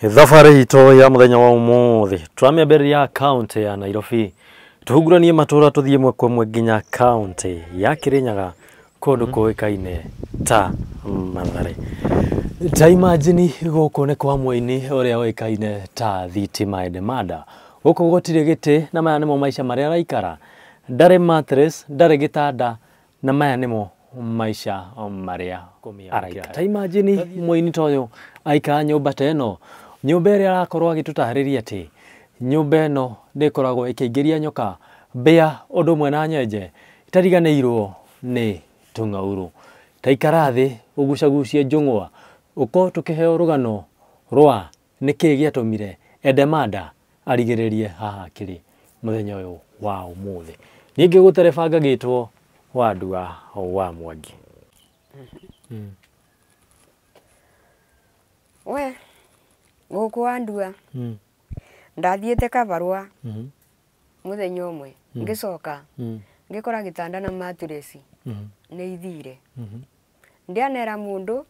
Thabarĩ itũ ya mũthenya wa ũmũthĩ tũramĩambĩrĩria kaũntĩ ya Nairobi, tũhunguranie matũra tũthiĩ ĩmwe kwa ĩmwe nginya kaũntĩ ya Kĩrĩnyaga, kũndũ kũĩkaine ta Mathare. Ta imagine, gũkũ nĩ kwa mũini ũrĩa ũĩkaine ta Thitima Edemanda. Gũkũ gũtirĩ gĩtĩ, na maya nĩmo maica marĩa araikara. Ndarĩ mattress, ndarĩ gĩtanda, na maya nĩmo maica marĩa araikara. Ta imagine mũini ta ũyũ aikara nyũmba ta ĩno, nyũmba ĩrĩa arakorwo agĩtũtarĩria atĩ nyũmba ĩno ndĩkoragwo ĩkĩingĩria nyoka, mbĩa, ũndũ ũmwe na nyenje, itariganĩirwo nĩ tũng'aurũ. Ta ikara thĩ ũgucagucie njũng'wa, ũkorwo tũkĩheo rũgano rwa nĩkĩĩ gĩatũmire Edemanda arigĩrĩrie haha akĩrĩ mũthenya ũyũ wa ũmũthĩ. Niĩ ngĩgũtereba ngagĩtwo Wandua wa Mwangi. We gũkũ Wandua, ndathiĩte kabarũa mũthenya ũmwe, ngĩcoka ngĩkora gĩtanda na mattress nĩ ithire. Ndianera mũndũ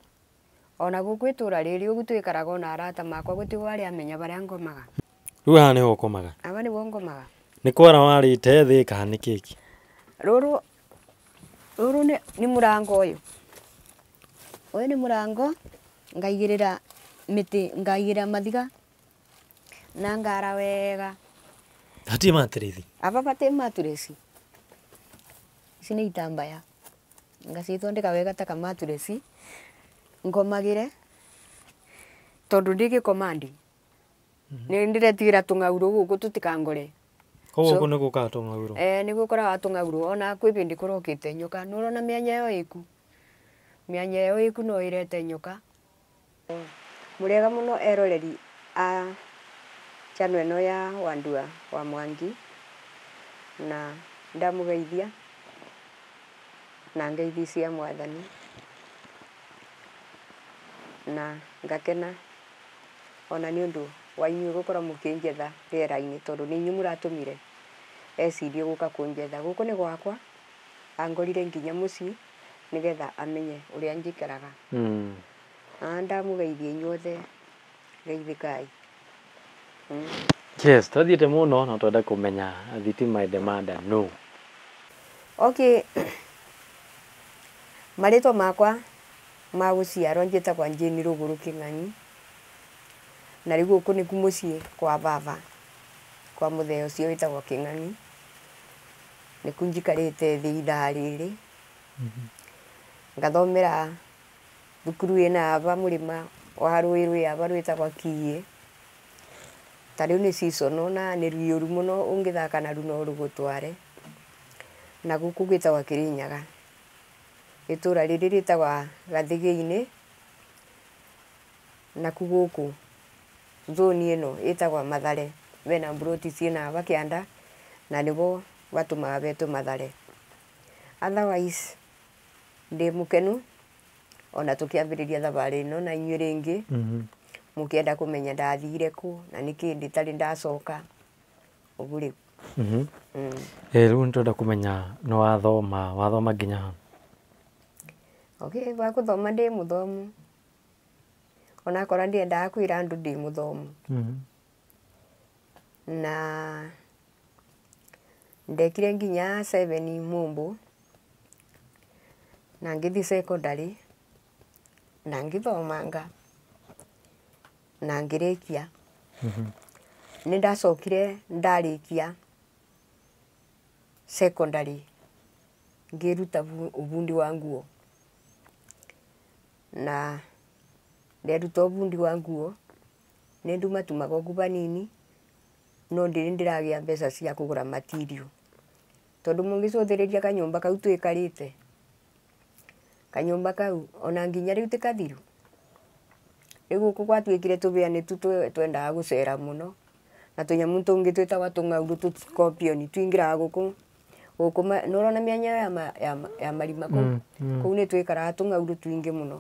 ona gũkũ itũra rĩrĩ ũguo twĩkaraga, ona arata makwa gũtirĩ arĩa amenya barĩa ngomaga. Rĩu haha nĩho ũkomaga? Aba nĩho ngomaga. Nĩ kwara warĩte thĩ kana nĩ kĩki? Rũrũ rũrũ nĩ mũrango ũyũ. Ũyũ nĩ mũrango, ngaigĩrĩra mĩtĩ, ngaigĩrĩra mathiga na ngara wega. Hatirĩ mattress? Aba batĩ mattress. Ici nĩ itambaya, ngacithondeka wega ta kamattress ngomagĩre, tondũ ndĩgĩkoma ndi nĩ ndĩretigĩra tũng'aurũ gũkũ tũtikangore. Koguo gũkũ nĩ gũkaga tũng'aurũ? Eh, nĩ gũkoraga tũng'aurũ, ona kwĩ bĩndĩ kũrokĩte nyoka. Nĩ ũrona mĩanya ĩyo ĩku, mĩanya ĩyo ĩku no ĩrete nyoka. Mũrĩega mũno eroreri a channel ĩno ya Wandua wa Mwangi, na ndamũgeithia na ngeithi cia Mwathani, na ngakena ona nĩ ũndũ wa inyuĩ gũkorwo mũkĩnjetha rĩera-inĩ, tondũ nĩ inyuĩ mũratũmire ecirie gũka kũnjetha. Gũkũ nĩ gwakwa, angorire nginya mũciĩ nĩgetha amenye ũrĩa njikaraga. Ndamũgeithia inyuothe, geithĩkai. Yes, twathiĩte mũno na twenda kũmenya Thitima Edemanda no. Okay, marĩtwa makwa ma gũciarwo njĩtagwo Jane Rũgũrũ Kĩng'ang'i, na rĩu gũkũ nĩku mũciĩ kwa baba, kwa mũthee ũcio wĩtagwo Kĩng'ang'i, nĩku njikarĩte thĩ ithaa rĩrĩ. Ngathomera thukuru ĩna aba mũrĩma wa rũĩ rwĩ aba rwĩtagwo Kiĩ. Ta rĩu nĩ seasonal na nĩ rũiyũru mũno, ũngĩthaka naru no rũgũtware. Na gũkũ gwĩtagwo Kĩrĩnyaga, itũra rĩrĩ rĩtagwa Gathĩgĩ-inĩ, naku gũkũ zone ĩno ĩtagwa Mathare, bena mburoti ciĩna aba kĩanda na nĩbo batũmaga betwo Mathare. Otherwise ndĩ mũkenu ona tũkĩambĩrĩria thabarĩ ĩno na inyuĩ rĩngĩ, mũkĩenda kũmenya ndathire kũ na nĩkĩ ndĩtarĩ ndacoka ũguo rĩu. Rĩu nĩ twenda kũmenya nĩ wathoma, wathoma nginya ha? Okay, wa gũthoma ndĩ mũthomu, onakorwo ndiendaga kwĩra andũ ndĩ mũthomu. Na ndekire nginya 7 Mumbu, na ngĩthiĩ secondary na ngĩthomanga na ngĩrĩkia. Nĩ ndacokire ndarĩkia secondary ngĩruta ũbundi wa nguo, na nderuta ũbundi wa nguo nĩ ndumatumaga ũguo banini, no ndĩrĩ ndĩragĩa mbeca cia kũgũra material, tondũ mũngĩcũthĩrĩria kanyũmba kau twĩkarĩte, kanyũmba kau ona nginya rĩu ti kathiru. Rĩu gũkũ gwatuĩkire tũbĩa nĩtu twendaga gũcera mũno, na tũnyamũ tũngĩ twĩtagwa tũng'aurũ, tũ scorpion twingĩraga gũkũ gũkũ. Nĩ ũrona mĩanya ya marima kũu, kũu nĩ twĩkaraga tũng'aurũ twingĩ mũno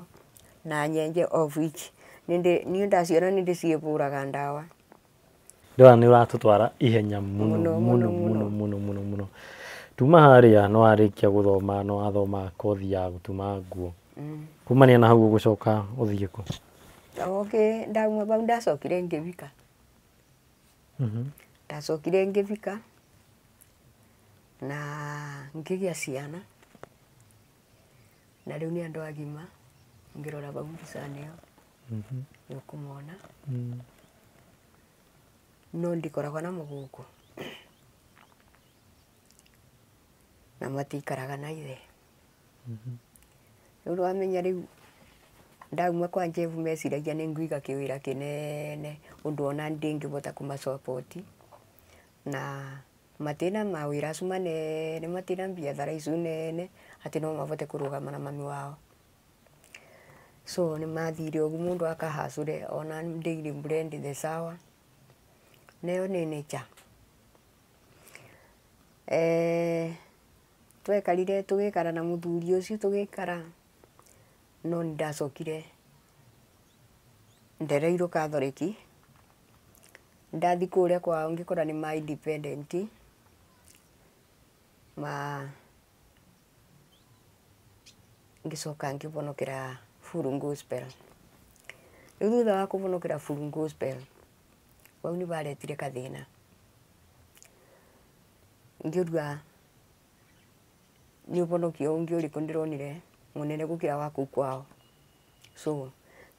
na nyenje, of which niĩ ndaciona nĩ ndĩciĩbũraga ndawa. Ndĩrona nĩ ũratũtwara ihenya mũno. Mũno. Mũno. Mũno. Mũno mũno mũno mũno. Tuma harĩa nĩ warĩkia gũthoma, nĩ wathoma kothi ya gũtuma nguo. Kumania na hau ũgũcoka ũthiĩ kũ? Okay, ndauma bau ndacokire ngĩbika. Ndacokire ngĩbika na ngĩgĩa ciana na rĩu nĩ andũ agima ngĩrora bau mbica-inĩ ĩyo nĩ ũkũmona. No ndikoragwo na mũgũkũ na matikaraga na ithe. Rĩu wamenya rĩu ndauma kwa Jeff meciragia nĩ ngũiga kĩwĩra kĩnene ũndũ ona ndingĩbota kũmasupport na matina mawĩra acio manene matina biathara icio nene atĩ no mabote kũrũgama na mami wao. So nĩ mathire ũguo mũndũ akahacũre ona daily bread the sawa nayo nĩ nature. Twekarire tũgĩikara na mũthuri ũcio tũgĩikara no nĩ ndacokire ndereirwo Catholic ndathi kũrĩa kwao ngĩkora nĩ ma independent ma ngĩcoka ngĩbonokera full gospel. Rĩu thutha wa kũbonokera full gospel bau nĩ baretire kathĩna ngĩũria nĩ ũbonokio ũngĩ ũrĩkũ ndĩronire mũnene gũkĩra wa kũu kwao. So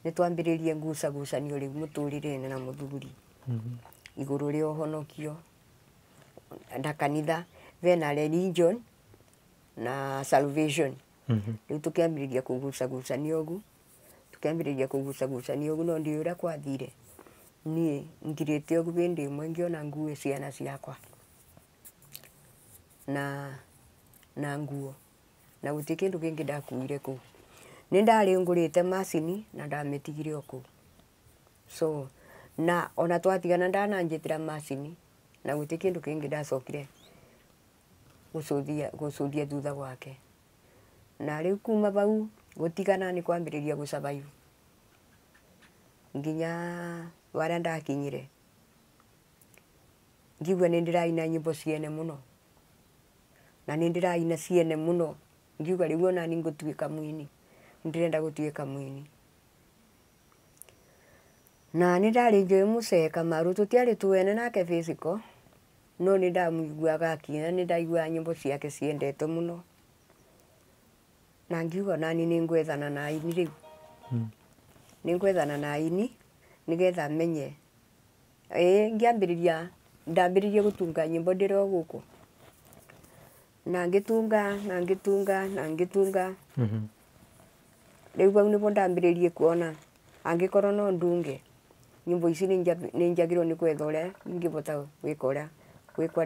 nĩ twambĩrĩrie ngucagucanio rĩu mũtũrĩre-inĩ na mũthuri igũrũ rĩa ũhonokio na kanitha bena religion na salvation. Rĩu tũkĩambĩrĩria kũgucagucania ũguo tũkĩambĩrĩria kũgucagucania ũguo no ndiũĩ ũrĩa kwathire niĩ ngirĩte ũguo hĩndĩ ĩmwe ngĩona ngue ciana ciakwa na nguo na gũtirĩ kĩndũ kĩngĩ ndakuire kũu. Nĩ ndarĩ ngũrĩte macini na ndamĩtigire o kũu. So na ona twatigana ndananjĩtĩra macini na gũtirĩ kĩndũ kĩngĩ ndacokire gũcũthia thutha gwake. Na rĩu kuma bau gũtigana nĩ kwambĩrĩria gũ survive nginya harĩa ndakinyire ngĩigua nĩ ndĩraina nyĩmbo ciene mũno na nĩ ndĩraina ciene mũno ngiuga rĩu ona niĩ ngũtuĩka mũini ndĩrenda gũtuĩka mũini. Na nĩ ndarĩ njũĩ mũcee Kamaru tũtiarĩ tuene nake physical no nĩ ndamũiguaga akiina nĩ ndaiguaga nyĩmbo ciake ciendetwo mũno na ngiuga nani nĩ ngwethana na aini rĩu. Nĩ ngwethana na aini nĩgetha menye ngĩambĩrĩria ndambĩrĩria gũtunga nyĩmbo ndĩrĩ o gũkũ na ngĩtunga na ngĩtunga na ngĩtunga. Rĩu bau nĩbo ndambĩrĩrie kuona angĩkorwo no ndunge nyĩmbo ici nĩ njagĩrĩirwo nĩ gwetha ũrĩa ingĩbota gwĩka ũrĩa gwĩkwa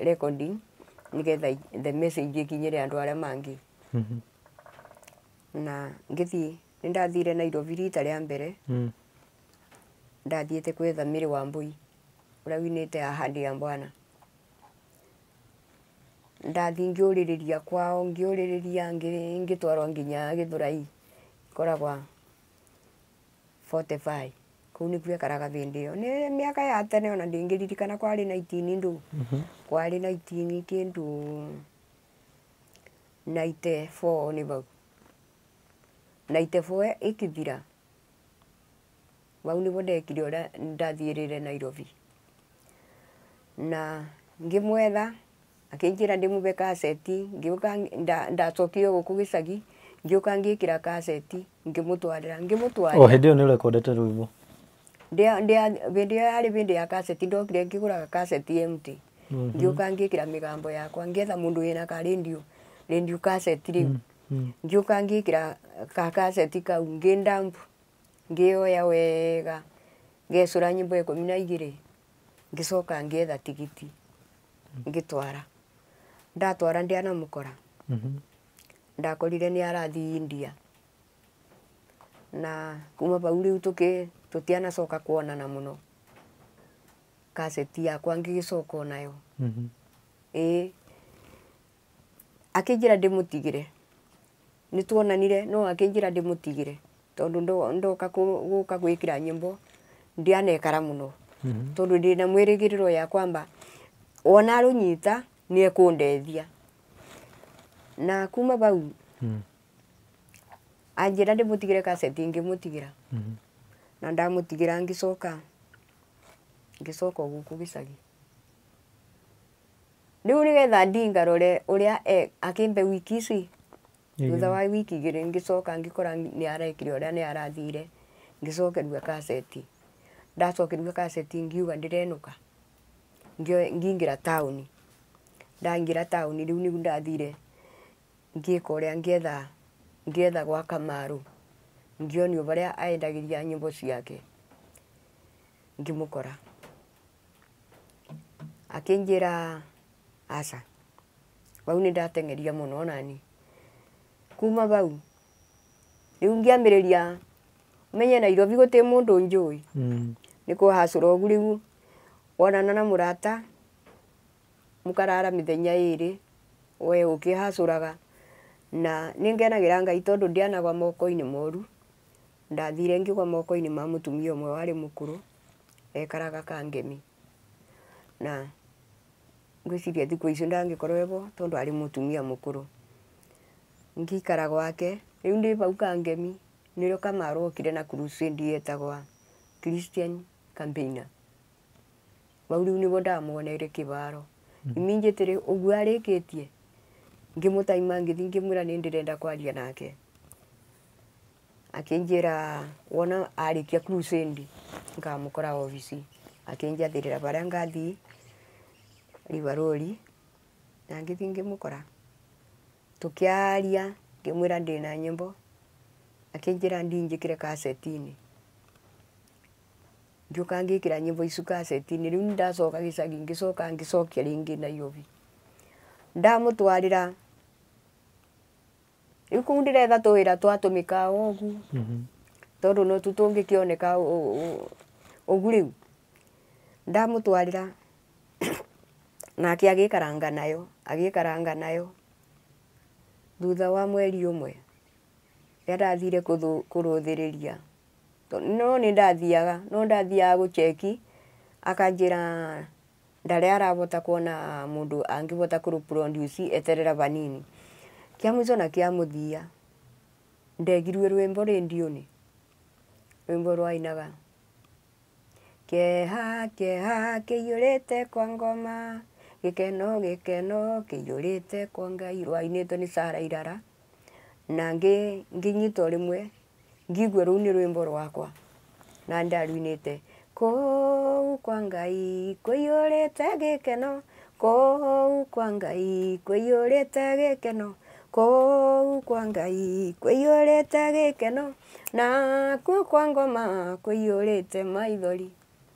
recording nĩgetha the message ĩkinyĩre andũ arĩa mangĩ. Na ngĩthiĩ nĩ ndathire Nairobi rita rĩa mbere ndathiĩte gwetha Mary Wambui ũrĩa winĩte Ahadi ya Bwana. Ndathiĩ ngĩũrĩrĩria kwao ngĩũrĩrĩria ngĩtwarwo nginya Gĩthũrai ĩkoragwa 45 kũu nĩkuo ekaraga hĩndĩ ĩyo. Nĩ mĩaka ya tene ona ndingĩririkana kwarĩ 19 ndũ kwarĩ 19 kĩndũ 94 nĩ bau 94 ĩkĩthira bau nĩbo ndekire ũrĩa ndathiĩrĩre Nairobi na ngĩmwetha akĩnjĩra ndĩmũbe kaseti ngĩũka ndacokire gũkũ gĩcagi ngĩũka ngĩkĩra kaseti ngĩmũtwarĩra ngĩmũtwarĩra. O hĩndĩ ĩyo nĩ ũrekondete rwĩmbo? Hĩndĩ ĩyo yarĩ hĩndĩ ya kaseti ndokire ngĩgũra kaseti empty ngĩũka ngĩkĩra mĩgambo yakwa ngĩetha mũndũ wĩna ka radio kaseti rĩu ngĩũka ngĩkĩra ka kaseti kau ngĩndamp ngĩoya wega ngecũra nyĩmbo 12 ngĩcoka ngĩetha tigiti ngĩtwara ndatwara ndianamũkora ndakorire nĩ arathiĩ India na kuma bau rĩu tũtianacoka kuonana mũno kaseti yakwa ngĩgĩcoka onayo. Ĩĩ akĩnjĩra ndĩmũtigĩre nĩ tuonanire no akĩnjĩra ndĩmũtigĩre tondũ ndoka gũka gwĩkĩra nyĩmbo ndianekara mũno tondũ ndĩna mwĩrĩgĩrĩro ya kwamba wona arũnyita nĩ ekũndeithia. Na kuma bau anjĩra ndĩmũtigĩre kaseti ngĩmũtigĩra. Na ndamutigira ngicoka ngicoka guku gicagi. Riu nigetha ndingarore uria akimbe wiki ici thutha wa wiki igiri ngicoka ngikora ni arekire uria ni arathire ngicokerua kaseti. Ndacokerua kaseti ngiuga ndirenuka ngiingira tauni. Ndaingira tauni riu nigu ndathire ngika uria ngietha ngietha gwa Kamaru ngionio baria aendagiria nyimbo ciake ngimukora akinjira aca bau ni ndatengeria muno nani kuma bau riu ngiambiriria menye Nairobi guti mundu njui ni kuhacura ugu riu wonana na murata mukarara mithenya iri we ukihacuraga na ningenagira Ngai tondu ndianagwa moko-ini moru ndathire ngigwa moko-ini ma mutumia umwe wari mukuru ekaraga Kangemi na ngwiciria thiku icio ndangikorwo evo tondu ari mutumia mukuru ngikara gwake riu ndi bau Kangemi nirio Kamaru okire na crusade yetagwa Christian Campaigner bau riu nibo ndamwonere kibaro immediately uguo arikitie ngimutaima ngithi ngimwira ni ndirenda kwaria nake akinjira wona arikia crusade ngamukora office akinjathirira baria ngathi River na ngithi ngimukora tukiaria ngimwira ndina nyimbo akinjira ndinjikire kasetini ngiuka ngikira nyimbo icu kasetini riu ndacoka gicagi ngicoka ngicokia ringi Nairobi ndamutwarira riu kuu ndiretha tuwira twatumika ogu tondu no tutungikioneka ugu riu ndamutwarira nake agikaranga nayo thutha wa mweri umwe ndathire kuruthiriria no ni ndathiaga no ndathiaga gucheki akanjira ndari arabota kuona mundu angibota kuruproduce eterera banini kia mwico na kia muthia ndegirwe rwimbo rendioni rwimbo rwainaga keha keha kiyurite kwa ngoma gikeno gikeno kiyurite kwa Ngai rwainitwe ni Sara Irara na nginyitwo rimwe ngigua ruu ni rwimbo rwakwa na ndaruinite kuu kwa Ngai kuyurite gikeno kuu kwa Ngai kuyurite gikeno kuu kwa Ngai kuyurite gikeno na kuu kwa ngoma kuyurite maithori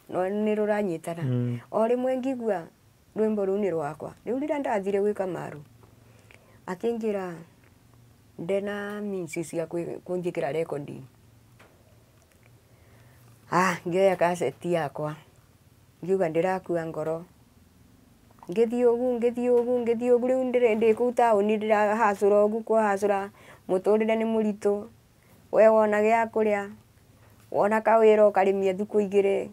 no ni ruranyitana o rimwe ngigua rwimbo ruu ni rwakwa riu rira ndathire gwi Kamaru akinjira ndena means cia kunjikira recording ngioya kaseti yakwa ngiuga ndirakua ngoro ngithii ugu ngithii ugu ngithii ugu riu ndi kuu tauni ndirahacura ugu kwahacura muturire ni muritu we wona gia kuria wona kawira ukarimia thuku igiri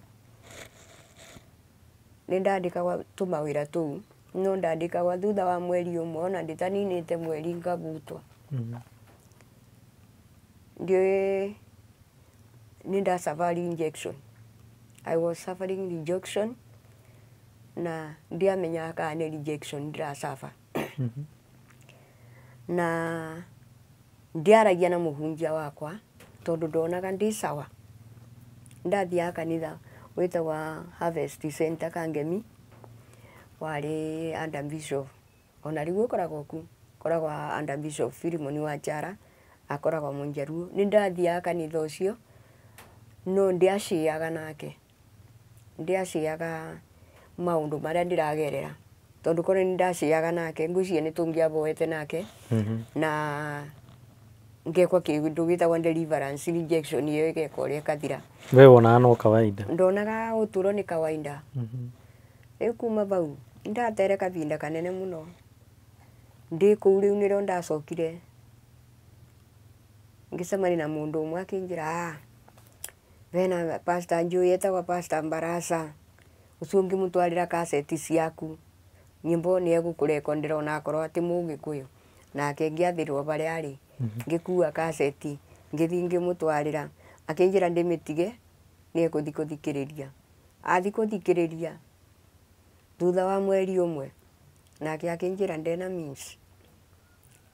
ni ndandikagwa tumawira tuu no ndandikagwa thutha wa mweri umwe ona nditaninite mweri ngabutwa ndi nda safari injection. I was suffering rejection na ndiamenyaga kana ni rejection ndirasafa na ndiaragia na muhunjia wakwa tondu ndonaga ndi sawa. Ndathiaga kanitha witagwa Harvest Center Kangemi wari under bishop ona riu ukoragwo ku koragwa under bishop Philemon wa Chara akoragwa Munjaruo. Ni ndathiaga kanitha ucio no ndiaciaga nake ndiaciaga maundu maria ndiragerera tondu korwo ni ndaciaga nake ngwiciria ni tungiaboete nake na ngekwa kindu gitagwa deliverance rejection iyo igekwa uria ikathira. We wonaga no kawaida? Ndonaga uturo ni kawaida. Riu kuma bau ndatere kavinda kanene muno ndi kuu riu nirio ndacokire ngicemania na mundu umwe akinjira bena pastor njui etagwa pastor Mbarasa ucio ngimutwarira kaseti ciaku nyimbo ni egukurekondera ona akorwo ati mugikuyu nake ngiathirwo baria ari ngikua kaseti ngithi ngimutwarira akinjira ndimitige ni ekuthi kuthikiriria athi kuthikiriria thutha wa mweri umwe nake akinjira ndena means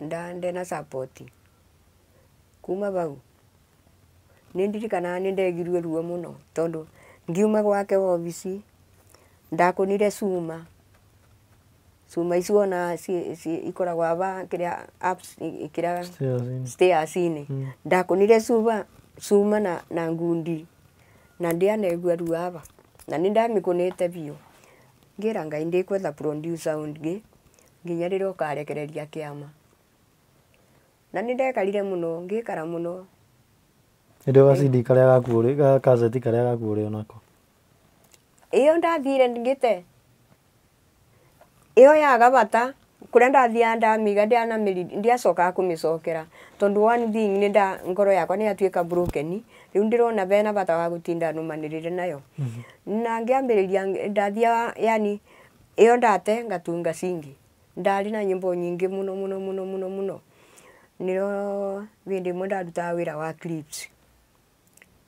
ndena support kuma bau nindirikana nindegirue ruo muno tondu ngiuma gwake office ndakunire cuma cuma icio ona ikoragwo aba kiria apps kiria stairs-ini ndakunire cuma na ngundi na ndianegua ruo aba na nindamikunite biu ngira Ngai ndikwetha producer ungi nginya riria ukarekereria kiama na nindekarire muno ngikara muno ndio gacidi karia gakuuri ga kaseti karia gakuuri onako iyo ndathire ngite iyo yaga bata kuria ndathia ndamiga ndiacokaga kumicokera tondu one thing ni nda ngoro yakwa ni yatuika broken riu ndirona bena bata wa gutinda numanirire nayo na ngiambiriria ndathia yani iyo ndate ngatunga cingi ndari na nyimbo nyingi muno muno muno muno muno niro vindi imwe ndarutaga wira wa clips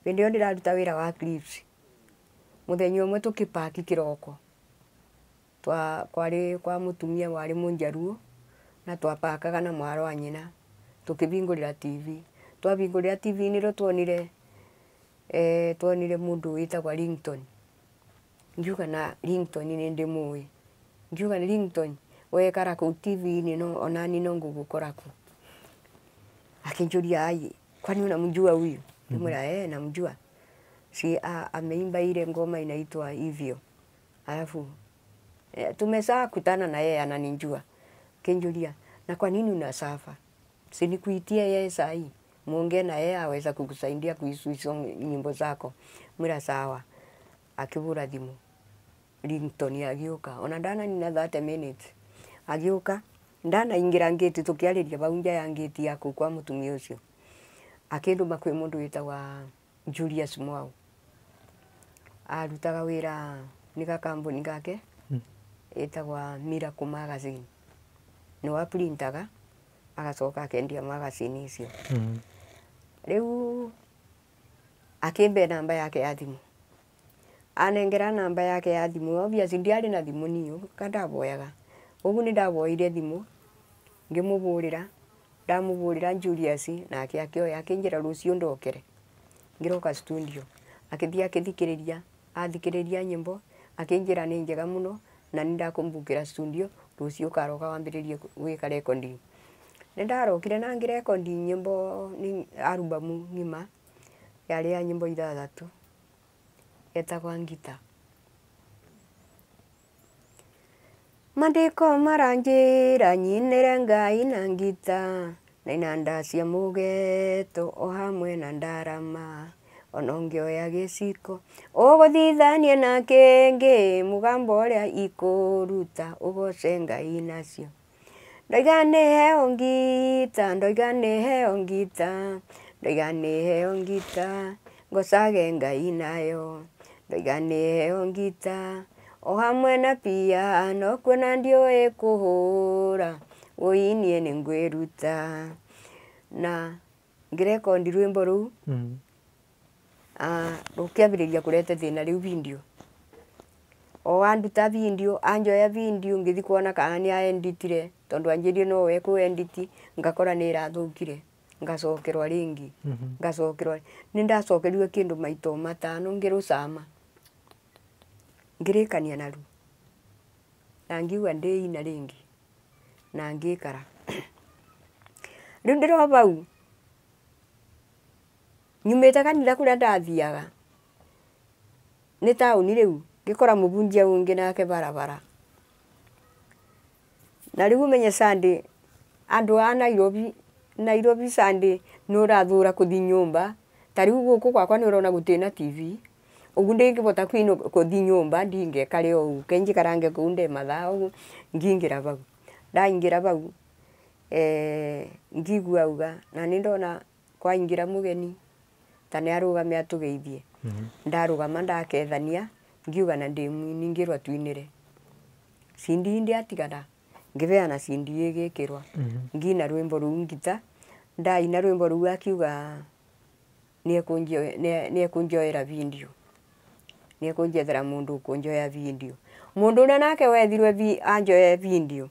vindi iyo ndiraruta wira wa clips muthenya umwe tukipaki kiroko twa kwari kwa mutumia wari munjaruo na twapakaga na mwaro wa nyina tukibingurira TV twabingurira TV niro twonire twonire mundu witagwa Ringtone ngiuga na Ringtone ni ndimui ngiuga ni Ringtone wekara ku TV ni no onani no ngugukora ku akinjuria ai kwani unamjua huyu nimwira namjua si ameimba ile ngoma inaitwa hivyo alafu tumesaa kutana na yeye ananijua kinjulia na kwa nini unasafa si nikuitie yeye sahi muongee na yeye aweza kukusaidia kuisu nyimbo zako mwira sawa akibura thimu Ringtone agiuka ona ndana nina 30 minutes agiuka ndana ingira ngeti tukiariria bau nja ya ngeti yaku kwa mutumia ucio akinduma kwi mundu witagwa Julius Mwau arutaga wira ni gakambuni gake etagwa Miracle Magazine ni wa printaga agacoka akendia magazine icio riu akimbe namba yake ya thimu anengera namba yake ya thimu obviously ndiari na thimu niyo kandaboyaga ugu ni ndaboire thimu ngimuburira ndamuburira Julius nake akioya akinjira rucio ndokere ngiroka studio akithia akithikiriria athikiriria nyimbo akinjira ni njega muno na nindakumbukira studio rucio karoka wambiririe gwika recording nindarokire na ngirekondi nyimbo ni album ng'ima yari ya nyimbo ithathatu etagwa Ngita Mandiko maranjira nyinire Ngai na ngita na inanda cia mugeto o hamwe na ndarama ona ũngĩoya gĩciko ũgũthithanie na kĩngĩ mũgambo ũrĩa ikũruta ũgoce Ngai nacio ndoiga nĩ heo ngita ndoiga nĩ heo ngita ndoiga nĩ heo ngita ngocage Ngai nayo ndoiga nĩ heo ngita o hamwe na piano kuona ndiũĩ kũhũra ũinie nĩ ngwĩruta na ngĩrekondi rwĩmbo rũu rukiambiriria kurete thina riu video o anduta video anjoya video ngithi kuona kana ni aenditire tondu anjirie no we ku edit ngakora ni irathukire ngacokerwa ringi ngacokerwa ni ndacokeriwe kindu maito matano ngirucama ngirikania naru na ngiuga ndiina ringi na ngikara riu ndiro bau nyumite kanitha kuria ndathiaga ni tauni riu ngikora mubunjia ungi nake barabara na riu umenye Sunday andu a Nairobi Nairobi Sunday ni urathura kuthi nyumba ta riu guku gwakwa ni urona gutina TV ugu ndingibota kwino kuthi nyumba ndingekare ou kenjikarange kuu nde mathaa ugu ngingira bau ndaingira bau ngigua uga na nindona kwaingira mugeni ta nĩ arũgame atũgeithie ndarũgama ndakethania ngiuga na ndĩ mwini ngĩrwo tuinĩre cindi ndiatigana ngĩbeana cindi ĩgĩkĩrwa ngina rwĩmbo rũu ngita ndaina rwĩmbo rũu akiuga nĩ ekũnjoera video Nĩekũnjethera mũndũ ũkũnjoya video. Mũndũ ũrĩa nake wethirwe anjoye video,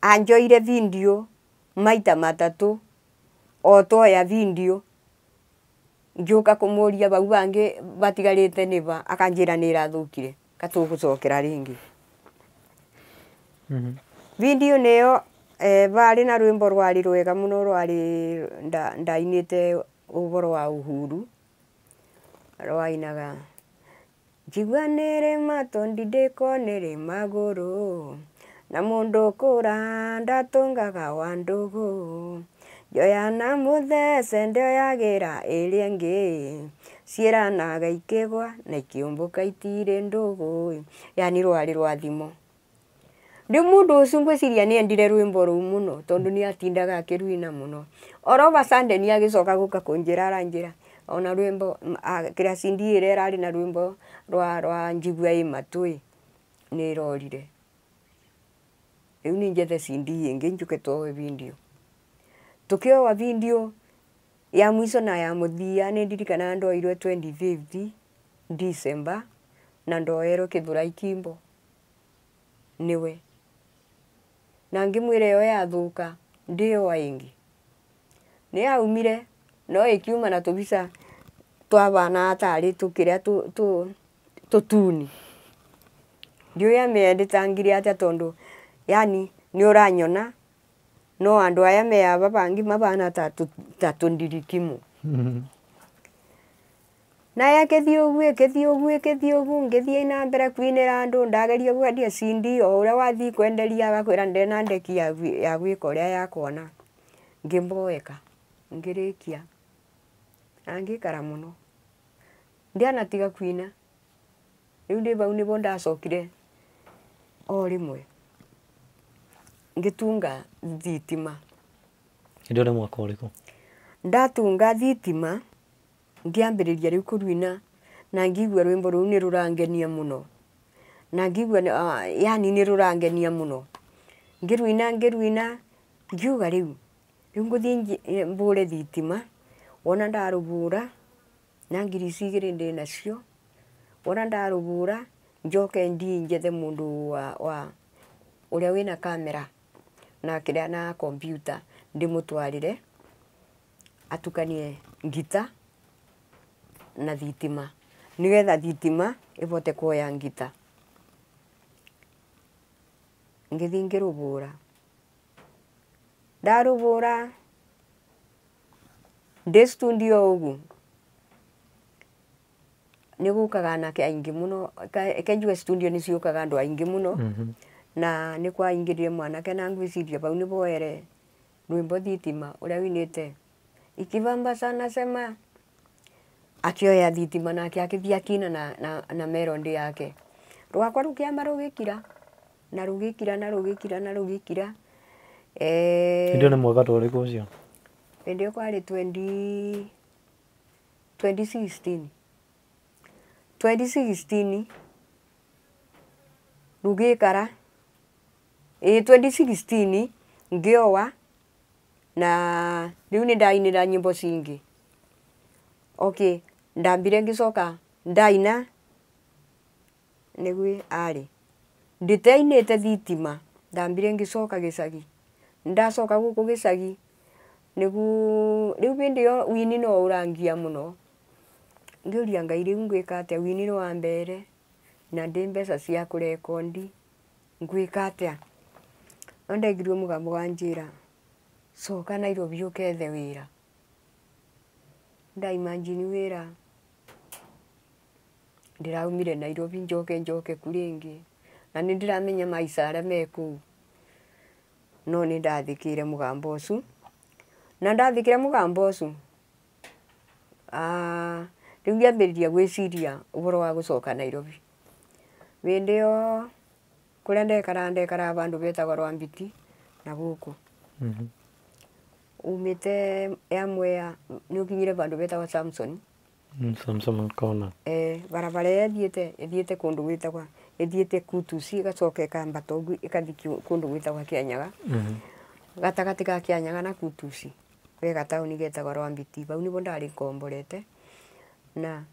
anjoire video maita matatu o twoya video ngiuka kumuria bau bangi batigarite ni ba akanjira ni irathukire katugucokera ringi. Video niyo bari na rwimbo rwari rwega muno rwari ndainite uboro wa uhuru rwainaga njigua nĩrĩ matũ ndindĩko nĩrĩ magũrũ na mũndũ kũra ndatũngaga wa ndũgũ njoya na mũthece ndĩoyagĩra ĩrĩa ĩngĩ ciĩranaga ikĩgwa na ikĩũmbũka itirĩ ndũgũ, yani rwarĩ rwa thimo. Rĩu mũndũ ũcio ngwĩciria nĩendire rwĩmbo rũu mũno tondũ nĩatindaga akĩruina mũno. Oro Sunday nĩagĩcoka gũka kũnjĩra aranjĩra ona rwĩmbo kĩrĩa CD ĩrĩa ĩrarĩ na rwĩmbo rwa njigua ĩ matũ nĩ ĩrorire. Rĩu nĩ njethe CD ĩngĩ njũke tuoe video. Tukioa video ya mwiso na ya mũthia nĩ ndirikanaga ndoirwe 2050 December na ndoerwo Kĩthũrai Kimbo niwe na ngĩmwĩra ĩyo yathũka ndĩyoa ĩngĩ. Nĩ yaumire no ĩkiuma na tũbica twabana tarĩ tũkĩrĩa tũtuni. Ndiũĩ amĩendetangire atĩa tondũ yani nĩ ũranyona no andũ aya me aba bangi mabana ta tũndirikimu. Na yakĩthiĩ ũguo ĩkĩthiĩ ũguo ĩkĩthiĩ ũguo ngĩthiĩ na mbere kwinĩra andũ ndageria kwendia CD o ũrĩa wathiĩ kwenderia agakwĩra ndĩrĩ na ndeki ya gwĩka ũrĩa ya kuona. Ngĩmboeka ngĩrĩkia na ngĩikara mũno ndianatiga kwina. Rĩu ndĩ bau nĩbo ndacokire o rĩmwe ngĩtunga thitima. Hĩndĩ ĩyo nĩ mwaka ũrĩkũ? Ndatunga thitima ngĩambĩrĩria rĩu kũruina na ngĩigua rwĩmbo rũu nĩ rũrangenia mũno na ngĩigua yani nĩ rũrangenia mũno. Ngĩruina ngĩruina ngiuga rĩu ngũthiĩ mbũre thitima wona ndarũbũra na ngiri ici igĩrĩ ndĩ nacio wona ndarũbũra njoke ndii njethe mũndũ wa ũrĩa wĩna kamera na kĩrĩa na kompyuta ndĩmũtwarĩre atukanie ngita na thitima nigetha thitima ibote kuoya ngita. Ngĩthiĩ ngĩrũbũra ndarũbũra ndĩ studio ũguo nĩ gũkaga anake aingĩ mũno kenjue studio nĩ ciũkaga andũ aingĩ mũno na nĩ kwaingĩrire mwanake na ngwĩciria bau nĩ boere rwĩmbo thitima ũrĩa winĩte ikibamba sana sema akĩoya thitima nake akĩthiĩ akina na melody yake rwakwa rũkĩamba rũgĩkira na rũgĩkira na rũgĩkira na rũgĩkira. Hĩndĩ ĩyo nĩ mwaka ta ũrĩkũ ũcio? Hĩndĩ ĩyo kwarĩ 2016 2016 rũgĩkara 2016 ngĩoa na rĩu nĩ ndainĩra nyĩmbo cingĩ. Okay, ndambire ngĩcoka ndaina nĩguo arĩ ndĩteinĩte thitima ndambire ngĩcoka gĩcagi ndacoka gũkũ gĩcagi nĩguo rĩu hĩndĩ ĩyo wini no ũrangia mũno. Ngĩũria Ngai rĩu ngwĩka atĩa wini nĩ wa mbere na ndĩ mbeca cia kũrekondi ngwĩka atĩa. No ndaiguire mũgambo wanjĩra coka Nairobi ũkethe wĩra. Ndaimagine wĩra ndĩraumire Nairobi njoke njoke ku rĩngĩ na nĩ ndĩramenya maica arĩa me kũu no nĩ ndathĩkĩire mũgambo ũcio na ndathĩkĩra mũgambo ũcio rĩu ngĩambĩrĩria gwĩciria ũhoro wa gũcoka Nairobi. Hĩndĩ ĩyo kũrĩa ndekaraga ndekaraga bandũ betagwo Rwambiti na gũkũ umĩte ya Mwea nĩ ũkinyire bandũ betagwo Samson. Samson Corner. Barabara ĩrĩa ĩthiĩte kũndũ gwĩtagwo ĩthiĩte Kutusi ĩgacoka ĩkambata ũguo ĩgathiĩ kũndũ gwĩtagwo Kĩanyaga. Gatagatĩ ka Kĩanyaga na Kutusi he gataũni getagwo Rwambiti bau nĩbo ndarĩ ngomborete na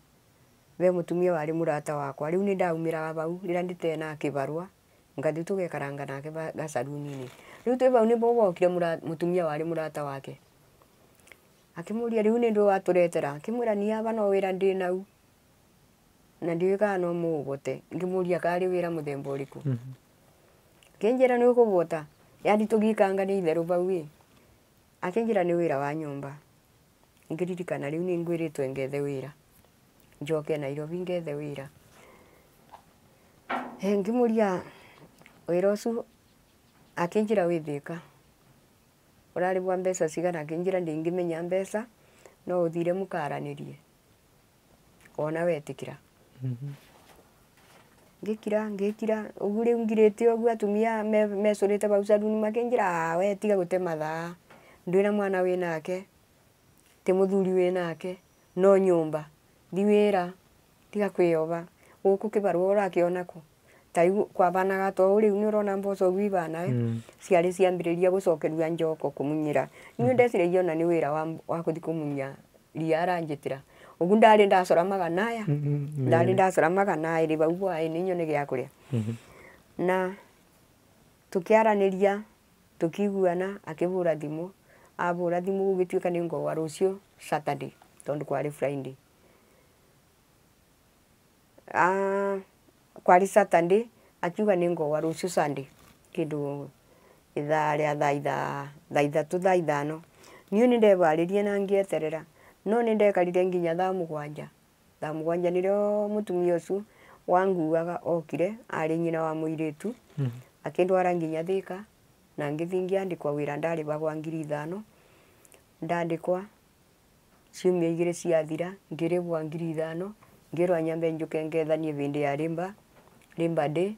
Ve mutumia wari murata wakwa riu ni ndaumiraga vau rira nditena kibarua ngathi tugekaranga nake gacaruni-ini. Riu twi vau nivo wokire mutumia wari murata wake akimuria riu ni ndu waturetera akimwira ni ava no wira ndi nau na ndiui kana no muuvote. Ngimuria kari wira muthemba uriku. Akinjira ni ukuvota yani tugikanga ni itheru vau ii. Akinjira ni wira wa nyumba. Ngiririkana riu ni ngwiritwe ngethe wira njoke Nairobi ngethe wira. Ngimuria wira ucio akinjira wi Thika uraribwa mbeca cigana. Akinjira ndingimenya mbeca no uthire mukaranirie ona wetikira. Ngikira ngikira ugu riu ngirite ugu atumia mecurite vau saluni makinjira we tiga gute mathaa ndwina mwana wi nake ti muthuri wi nake no nyumba thi wira tiga kwiyova guku kibarua urakiona ku ta riu kwabanaga to riu ni urona mboco ugu ibana ciari ciambiriria gucokerua njoko kumunyira. Ni ndeciragia ona ni wira wa kuthi kumunya ria aranjitira ugu ndari ndacora magana aya ndari ndacora magana iri vau bwaini nyone gia kuria. Na tukiaraniria tukiguana akivura thimu avura thimu gugituika ni ngowa rucio Saturday tondu kwari Friday. Kwari Saturday akiuga ni ngowa rucio Sunday kindu ithaa ria thaa ithatu thaa ithano. Niĩ ni ndevaririe na ngieterera no ni ndekarire nginya thaa mugwanja. Thaa mugwanja nirio mutumia ucio wanguaga okire ari nyina wa muiritu akindwara nginya Thika na ngithi ngiandikwa wira ndaribagwa 5,000. Ndandikwa ciumia igiri ciathira ngiribwa 5,000 ngirwa nyambe njuke ngethanie vindi ya rimba day.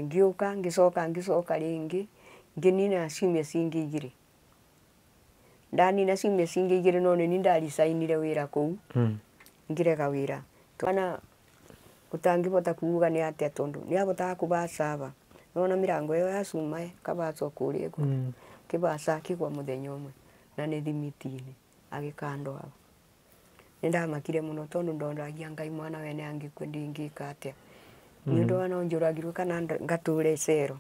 Ngiuka ngicoka ngicoka ringi nginina ciumia cingi igiri. Ndanina ciumia cingi igiri no ni ndaricainire wira kuu ngirega wira kana utangivota kuuga ni atia tondu ni avotaga kubacaba nona mirango iyo ya cuma kabacwa kuria ku kibaca kigwa muthenya umwe na ni thimitini agikandwa. Ni ndamakire muno tondu ndondagia Ngai mwana wene angikue ndingika atia ni undu wa no njuragirwe kana ngature icero.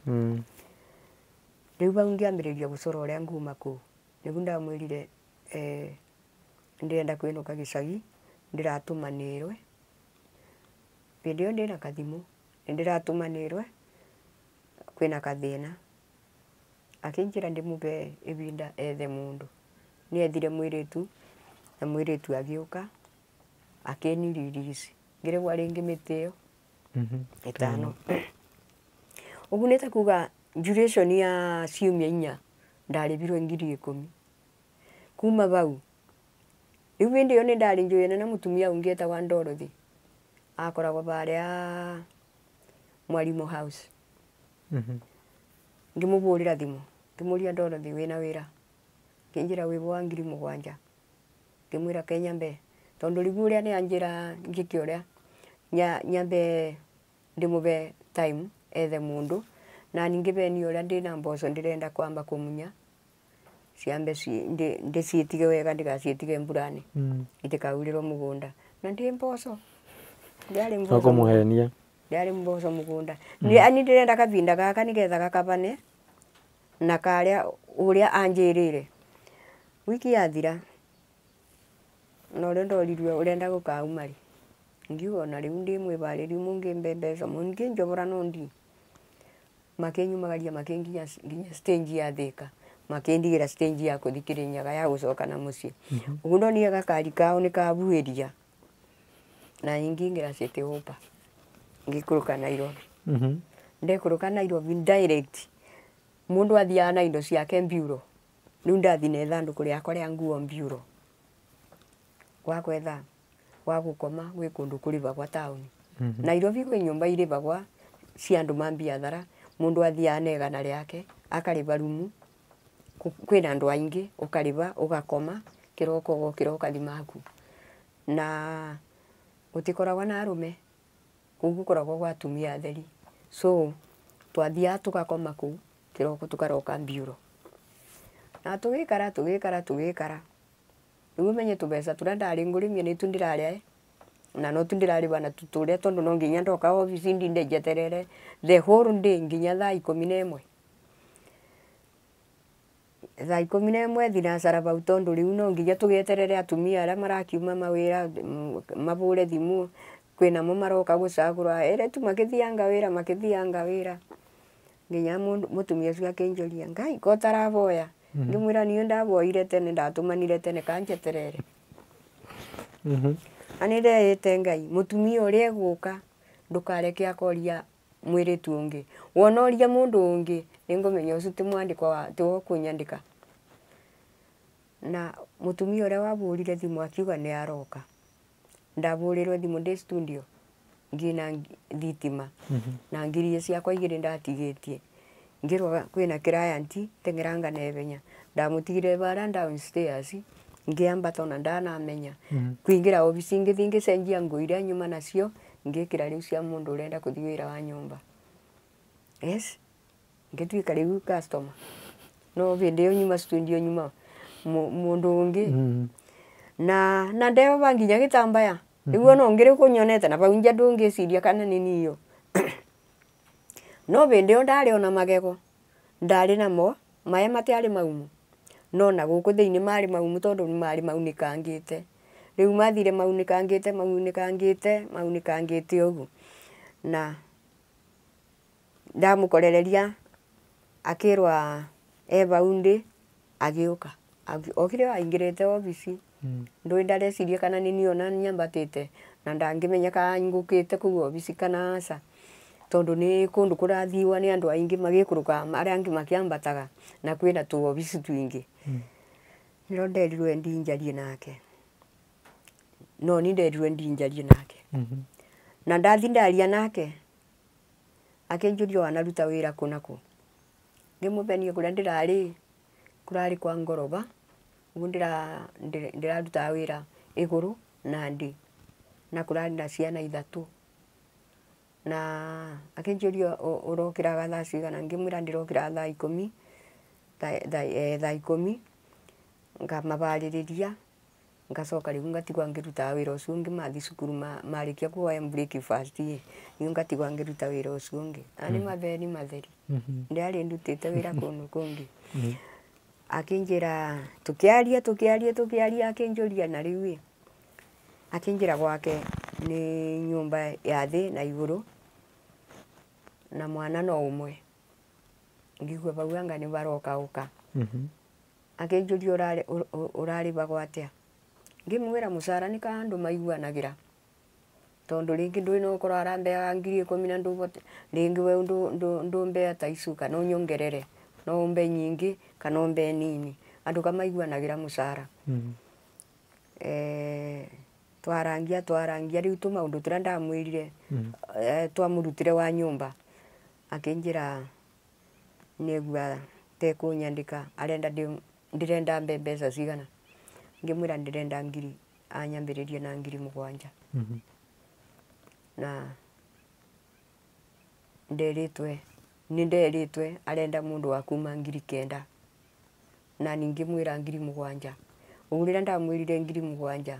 Riu vau ngiambiriria gucora uria nguma kuu nigu ndamwirire ndirenda kwinuka gicagi ndiratumanirwe bindi iyo ndina kathimu ndiratumanirwe kwina kathina. Akinjira ndimuve ibinda ethe mundu. Ni ethire mwiritu na mwiritu agiuka akiniririci ngiregwa ringi mitio 5. Ugu nita kuga duration ya ciumia 4 ndaribirwe 10,000 kuma vau. Riu bindi iyo ni ndari njuene na mutumia ungi etagwa Dorothy akoragwo varia Mwalimu House. Ngimuvurira thimu ngimuria Dorothy wina wira nginjira wibo wa 7,000 ngimwira Kenya mbe tondu riu uria ni anjira ngike uria nyambe ndimuve time ethe mundu na ningi ni uria ndina mboco ndirenda kwamba kumunya ciambe ndiciitige wega ndigaciitige mburani itikauriro mugunda na ndi mboco ndiari mboco kumuhenia ndiari mboco mugunda ni ndirenda kavinda gaka nigetha gakabane na karia uria anjirire. Wiki yathira na uria ndorirwe urenda gukauma ri ngiuga ona riu ndi mwivaririe mungimbe mbeca munginjobora no ndi makinyumagaria makinginya nginya stage ya Thika makindigira stage ya kuthi Kirinyaga ya gucoka na mucii. Ugu ndonire gakari kao ni kabuiria na ingingira City Hopper ngikuruka Nairobi. Ndekuruka Nairobi direct mundu athiaga na indo ciake mbiuro. Riu ndathi na ithanduku riakwa ria nguo mbiuro gwa kwetha gwa gukoma gwi kundu kuribagwa tauni. Nairobi kwi nyumba iribagwa cia andu ma biathara mundu athiaga na igana riake akariba rumu kwina andu aingi ukariba ugakoma kiroko ugokira ukathi maku na gutikoragwa na arume kuu gukoragwo gwa atumia atheri. So twathiaga tugakoma kuu kiroko tukaroka mbiuro na tugikara tugikara tugikara riu umenye tubeca turia ndari ngurimie nitu ndiraria Na no tu ndirarĩba na tuturia tondu no nginya ndoka office ndinde njeterere the whole day nginya thaa 11. Thaa 11 thinacara bau tondu riu no nginya tugeterere atumia aria marakiuma mawira mabure thimu kwina mo maroka gucagura ere tu makithianga wira nginya mutumia ucio akinjuria ngai ko taraboya ngimwira niyo ndaboire tene ndatumanire tene kanjeterere. Ani ndeite ngai mutumia uria eguka ndukareke akoria mwiritu ungi wona uria mundu ungi ningumenya ucio ti mwandiko wa ti wa kunyandika. Na mutumia uria waburire thimu akiuga ni aroka ndaburirwe thimu ndi studio ngina thitima na ngirie ciakwa igiri ndatigitie ngirwa kwina client tengeranga nebenya ndamutigire bara downstairs ngiambata ona ndanamenya kuingira office ngithi ngicenjia nguo iria nyuma nacio ngikira riu cia mundu urenda kuthi wira wa nyumba. Yes, ngituika riu customer no vindi yo nyuma studio nyuma mundu ungi na ndewa banginya gitambaya riu no ngiri kunyonete na bau nja ndungiciria kana ni niyo. No vindi yo ndari ona magego ndari namo maya matiari maumu no na guku thiini mari maumu tondu mari maunikangite riu mathire maunikangite ugu na ndamukorereria akirwa ebaundi agiuka okire aingirite office ndui ndarecirie kana ni niona nyambatite na ndangimenya ka ngukite kuu office kana aca tondu ni kundu kurathiwa ni andu aingi magikuruka aria angi makiambataga na kwina tu office twingi. Niro nderirwe ndinjarie nake no ni nderirwe ndinjarie nake. Na ndathi ndaria nake akinjuria wanaruta wira kuna ku ngimubenia kuria ndirari kurari kwa ngoroba ugu ndiraruta wira iguru na ndi na kurari na ciana ithatu na akinjuria urokiraga thaa cigana ngimwira ndirokiraga thaa 10 thaa 10 ngamabariria ngacoka riu ngatigwa ngiruta wira ucio ungi mathi cukuru marikia kuoya breakfast riu ngatigwa ngiruta wira ucio ungi ani matheri matheri ndiari ndutite wira kundu kungi. Akinjira tukiaria akinjuria na riu akinjira gwake ni nyumba ya thi na iguru na mwana no umwe ngigua bau anga ni baroka uka. Akinjuria urari bagwa atia ngimwira mucara ni ka andu maiguanagira tondu ringi ndui no ukorwo arambeaga 10,000 na ndubote ringi we ndumbea ta icu kana unyongerere no umbe nyingi kana umbe nini andu kamaiguanagira mucara. Twarangia riu tu maundu turia ndamwirire twamurutire wa nyumba akinjira negua tekunyandika arenda ndirenda mbe mbeca cigana ngimwira ndirenda ngiri anyambiririe na 7,000. Na nderitwe ni nderitwe arenda mundu wa kuma 9,000 na ningimwira 7,000 ugu rira ndamwirire 7,000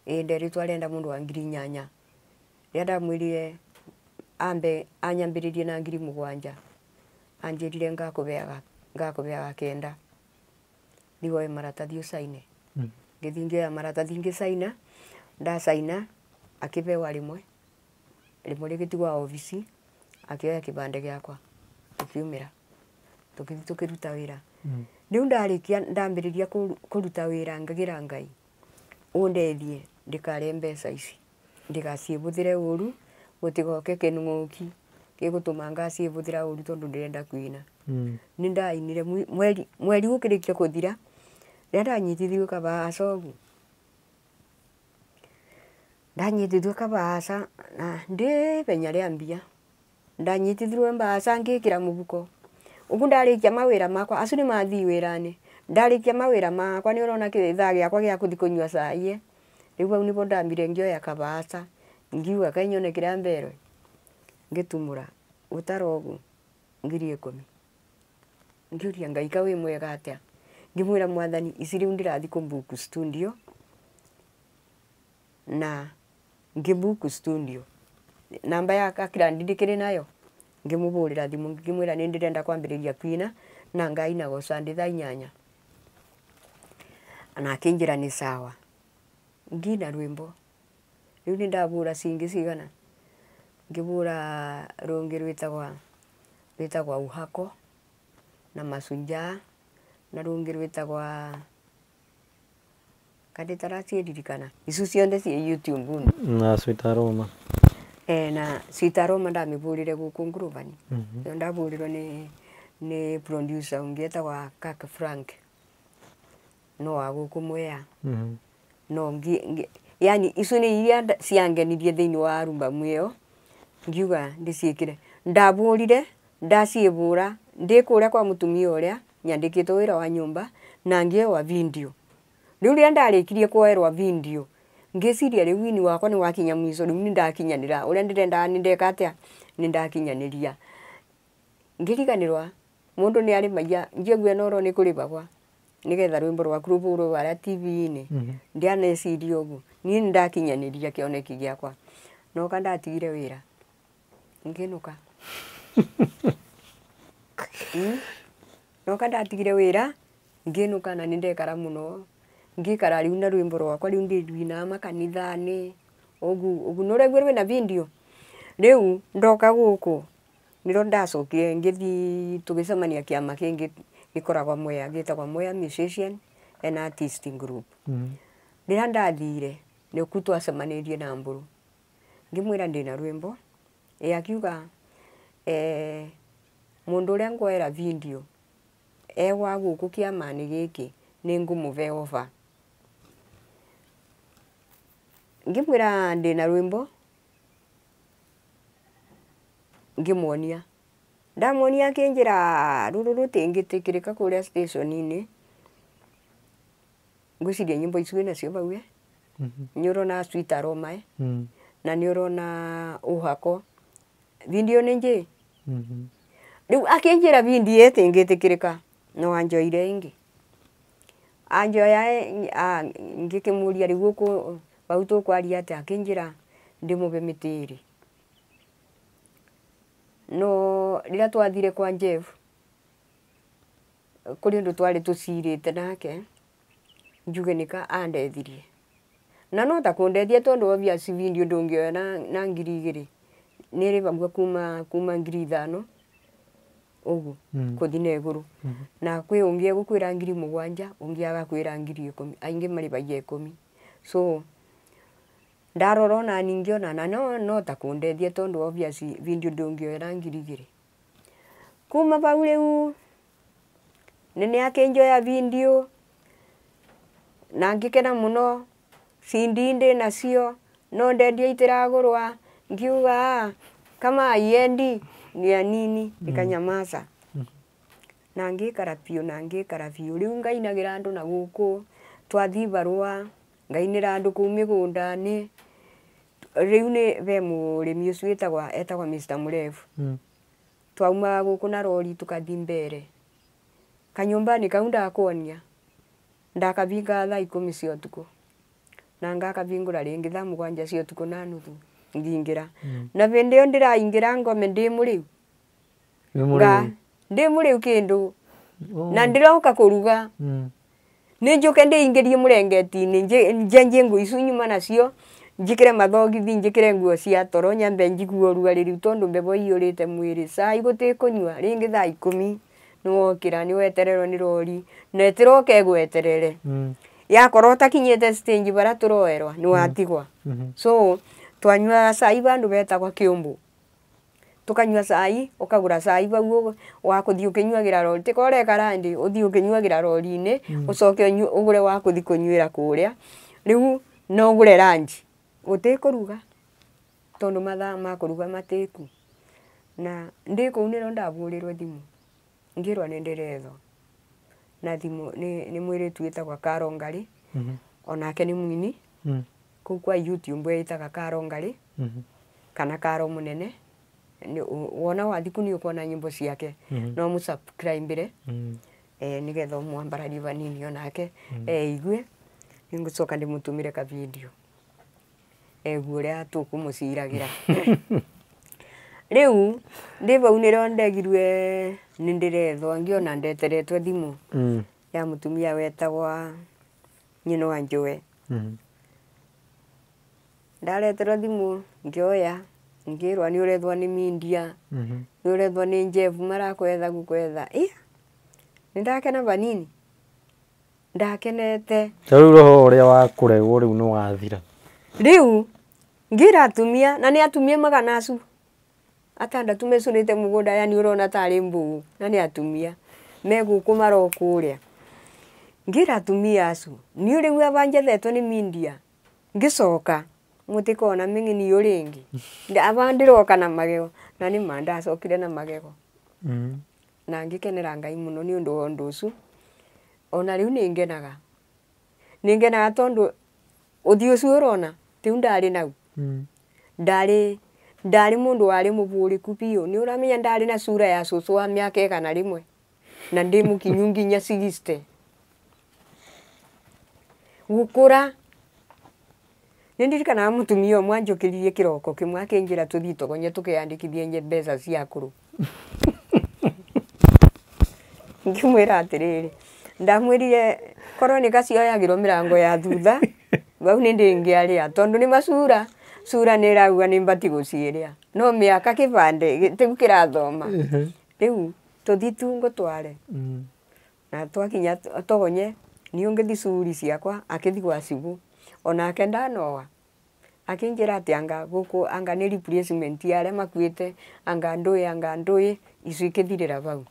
nderitwe arenda mundu wa 8,000 rira ndamwirire ambe anyambiririe na 7,000 anjirire ngakubeaga 9 niwoe maratathi ucaine. Ngithi ngioya maratathi ngicaina ndacaina akibewa rimwe rigitigwa office akioya kibande giakwa tukiumira tukithi tukiruta wira. Riu ndarikia ndambiriria kuruta wira ngigira ngai undethie ndikare mbeca ici ndigacibuthire uru gutigoke kinung'uki gigutuma ngacibuthira uru tondu ndirenda kuina. Ni ndainire mweri ukirikia kuthira riria ndanyitithiwe kabaaca ugu ndanyitithiwe kabaaca na ndi benya ria mbia ndanyitithiwe mbaaca ngikira mubuko ugu ndarikia mawira makwa acu ni mathii wirani ndarikia mawira makwa ni urona kithaa giakwa gia kuthi kunyua cai riu bau nibo ndambire ngioya kabaaca ngiuga kainyone kiria mberwe ngitumura utaro ugu 10,000 ngiuria ngai ka wi mwega atia ngimwira mwathani ici riu ndirathi kumbuku studio na Ngibuku studio namba ya Kirandi ndikiri nayo, ngimuburira thimu ngimwira ni ndirenda kwambiriria kwina na ngainago Sunday thaa 8. Na akinjira ni sawa. Ngina rwimbo riu ni ndabura cingi cigana, ngibura rungi rwitagwa uhako na masunjaa, na rungi rwitagwa kandi taraciririkana icu cionthe ci YouTube. Na Sweet Aroma. Na Sweet Aroma ndamiburire guku Ngurubani. Ndaburirwo ni producer ungi etagwa Kaka Frank, no wa guku Mwea. No yani icu ni iria ciangenirie thiini wa album iyo, ngiuga ndiciikire. Ndaburire ndacibura ndi kuria kwa mutumia uria nyandikitwo wira wa nyumba na ngiowa video. Riu riria ndarikirie kuoerwa video, ngiciria riu wini wakwa ni wakinya mwico, riu ni ndakinyanira uria ndirenda, ni ndeka atia, ni ndakinyaniria. Ngiriganirwa mundu ni ari maia njigue noro ni kuribagwa nigetha rwimbo rwaku ruburwo varia TV-ini. Ndianeciria uguo ni ndakinyaniria kioneki giakwa, noka ndatigire wira nginuka. Noka ndatigire wira nginuka, na nindekara muno ngikara riu na rwimbo rwakwa riu ndirwina makanithani ugu ugu nuraigua rwina video. Riu ndoka guku niro ndacokire ngithi tugicemania kiama kingi gikoragwa Mwea, gitagwa Mwea Musician and Artist Group. Riria ndathire niku twacemanirie na Mburu, ngimwira ndina rwimbo, akiuga mundu uria ngwera video ewa guku kiamani giki ni ngumuve offer. Ngimwira ndina rwimbo, ngimwonia, ndamwonia akinjira ruru rutingitikirika kuria station-ini. Ngwiciria nyimbo icu nacio vau ni urona Sweet Aroma na ni urona uhako video ni nji. Riu akinjira video itingitikirika no anjoire ingi anjoya ngikimuria riu guku vau tukwaria atia, akinjira ndimuve miti iri. No riria twathire kwa Jeff kuri undu twari tucirite nake, njuge nika andethirie na no ta kundethia tondu obvious video ndungioya na 2,000 ni ribagwa kuma 5,000 ugu kuthi na iguru. Na kwi ungi egukwira 7,000 ungi agakwira 10,000, aingi maribagia 10. So ndarora ona ningiona na no ta kundethia tondu obvious video ndungioya na 2,000. Kuma vau riu nene akinjoya video na ngikena muno, CD ndi nacio no ndendia itiragurwa, ngiuga kama iendi ni ya nini, ikanyamaza. Na ngikara piu, na ngikara piu riu ngainagira andu na guku twathi barua ngainira andu kuu migundani. Riu ni ve murimi ucio etagwa Mr. Murefu. Twaumaga guku na rori tukathi mbere kanyumbani kau ndakwonia ndakabinga thaa 10 cia utuku na ngakabingura ringi thaa 7 cia utuku na nuthu ngingira. Na vindi iyo ndiraingira ngome ndi muriu, ndi muriu kindu na ndiroka kuruga ni njuke ndiingirie murengeti-ini njenjie nguo icu nyuma nacio njikire mathogithi njikire nguo cia toro nyambe njigue urugari riu tondu mbebo iyurite mwiri. Cai gutikunyua ringi thaa 10 niwokira niwetererwo ni rori na itiroka igweterere. Yakorwo utakinyite stage baria turoerwa niwatigwa. So twanyuaga cai vandu vetagwa Kiumbu, tukanyua cai, ukagura cai vau wa kuthi ukinyuagira rori, tika ureka randi uthi ukinyuagira rori-ini, ucoke ugure wa kuthi kunyuira kuria. Riu no ugure lunch utikuruga tondu mathaa ma kuruga matiku. Na ndi kuu niro ndaburirwe thimu ngirwa ni ndirethwo na thimu ni mwiritu witagwa Karo Ngari, onake ni mwini kuu kwa YouTube itaga Karo Ngari kana Karo Munene. Wona wathiku ni ukuona nyimbo ciake, no mu subscribe nigetha mwambararie vanini onake igue. Ningucoka ndimutumire ka video. Eguo ũrĩa tũkũmũciragĩra. Rĩu ndĩ vau nĩrĩo ndegirwe nĩ ndĩrethwo ngĩona ndeteretwe thimũ ya mũtumia wetagwa nyina wa Njũe. Ndareterwo thimũ ngĩoya ngĩrwa nĩ ũrethwo nĩ mindia nĩ ũrethwo nĩ Jeff marakwetha gũkwetha. Ĩ nĩ ndakena vanini ndakenete. Ta rĩu roho ũrĩa wa kũregwo rĩu nĩ wathira. Rĩu ngĩra atumia na nĩ atumia magana acu atandatu mecũnĩte mũgũnda yani ũrona tarĩ mbũgũ na nĩ atumia me gũkũ marokũrĩa. Ngĩra atumia acu niĩ rĩu aba njethetwo nĩ mindia ngĩcoka mũtikona mĩng'ini ũ rĩngĩ. Aba ndĩroka na magego na nĩ ma ndacokire na magego. Na ngĩkenera Ngai mũno nĩ ũndũ wa ũndũ ũcio. Ona rĩu nĩ ngenaga. Nĩ ngenaga tondũ ũthiũ ũcio ũrona tiu ndarĩ nau. Ndarĩ ndarĩ mũndũ warĩ mũbũrĩku biũ. Nĩ ũramenya ndarĩ na sura ya cũcũ wa mĩaka 101 na ndĩ mũkinyu nginya 60. Gũkũra nĩ ndirikanaga mũtumia ũmwe anjũkĩririe kĩroko kĩmwe akĩnjĩra tũthiĩ togonye tũkeyandĩkithie nye mbeca cia akũrũ. Ngĩmwĩra atĩrĩrĩ, ndamwĩrire korwo nĩ gacioyagĩrwo mĩrango ya thutha vau nĩ ndĩngĩarĩa tondũ nĩ macura cura nĩ ĩrauga nĩ mbati gũciĩrĩa no mĩaka kĩbandĩ tĩu kĩrathoma. Rĩu tũthiĩ tu ngũtware. Na twakinya togonye niĩ ngĩthiĩ curi ciakwa akĩthiĩ gwa cibũ onake ndanoa akĩnjĩra atĩ anga gũkũ anga nĩ replacement ya arĩa makuĩte anga ndũĩ icio ikĩthirĩra vau.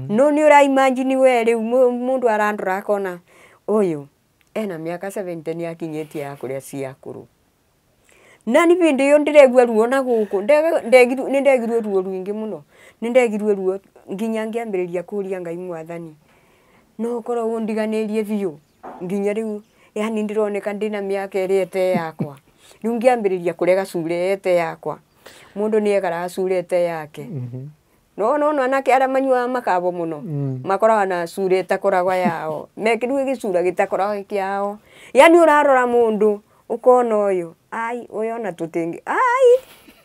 No nĩ ũra imagine we rĩu mũndũ arandora akona ũyũ ena mĩaka 70 nĩ akinyĩtie ya kũrĩa cia akũrũ. Na nĩ bĩndĩ ĩyo ndĩregua ruo na gũkũ nĩ ndegirwe ruo rũingĩ mũno. Nĩ ndegirwe ruo nginya ngĩambĩrĩria kũria Ngai mwathani no ũkorwo ũndiganĩrie biũ nginya rĩu yani ndĩroneka ndĩna mĩaka ĩrĩa ĩte yakwa. Rĩu ngĩambĩrĩria kũrega cura ĩrĩa ĩte yakwa. Mũndũ nĩ egaraga cura ĩte yake. No no anake arĩa manyuaga makabo mũno makoragwo na cura ĩtakoragwo yao. Mekĩrwo gĩcura gĩtakoragwo kĩao. Yani ũrarora mũndũ ũkona ũyũ ai ũyũ ona tũtingĩ ai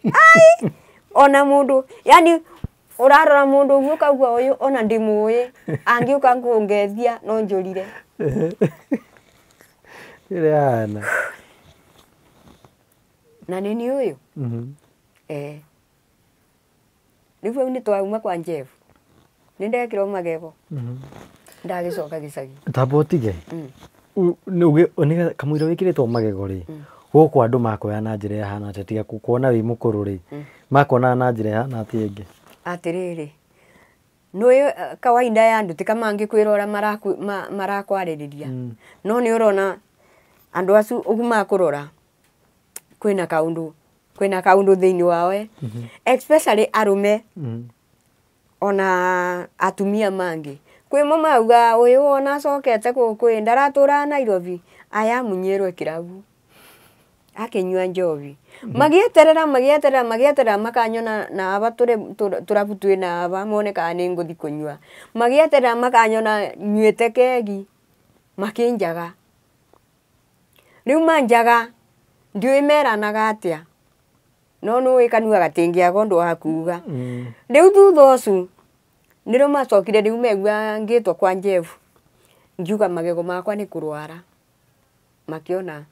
ai ona mũndũ yani ũrarora mũndũ ũguo ũkauga ũyũ ona ndĩmũĩ angĩũka kũngethia no njũrire. Ĩrĩa hana. Na nĩ niĩ ũyũ. Rĩu vau nĩ twauma kwa Jeff. Nĩ ndekĩrwo magego. Ndagĩcoka gĩcagi. Tamba ũtige. Kamũira wĩkĩrĩtwo magego rĩ, gũkũ andũ makoya na njĩra ĩhana atĩa tiga kuona wĩ mũkũrũ rĩ, makonaga na njĩra ĩhana atĩa ĩngĩ? Atĩrĩrĩ, nĩũĩ kawaida ya andũ ti kamangĩkwĩra ũrĩa marakwarĩrĩria. No nĩ ũrona andũ acu ũguo makũrora kwĩna kaũndũ thĩinĩ wao especially arũme ona atumia mangĩ. Kwĩ mo mauga ũyũ wona acokete gũkũ ĩ ndaratũraga Nairobi aya amunyĩrwe kĩrabu akĩnyua njobi. Magĩeterera magĩeterera magĩeterera makanyona na aba tũrabu twĩna aba mone kana nĩ ngũthiĩ kũnyua. Magĩeterera makanyona nyuĩte kegi makĩnjaga. Rĩu manjaga ndiũĩ meranaga atĩa no nĩũĩ kanua gatingĩaga ũndũ wa kuga. Rĩu thutha ũcio nĩrĩo macokire rĩu megua ngĩtwo kwa Jeff ngiuga magego makwa nĩ kũrwara makĩona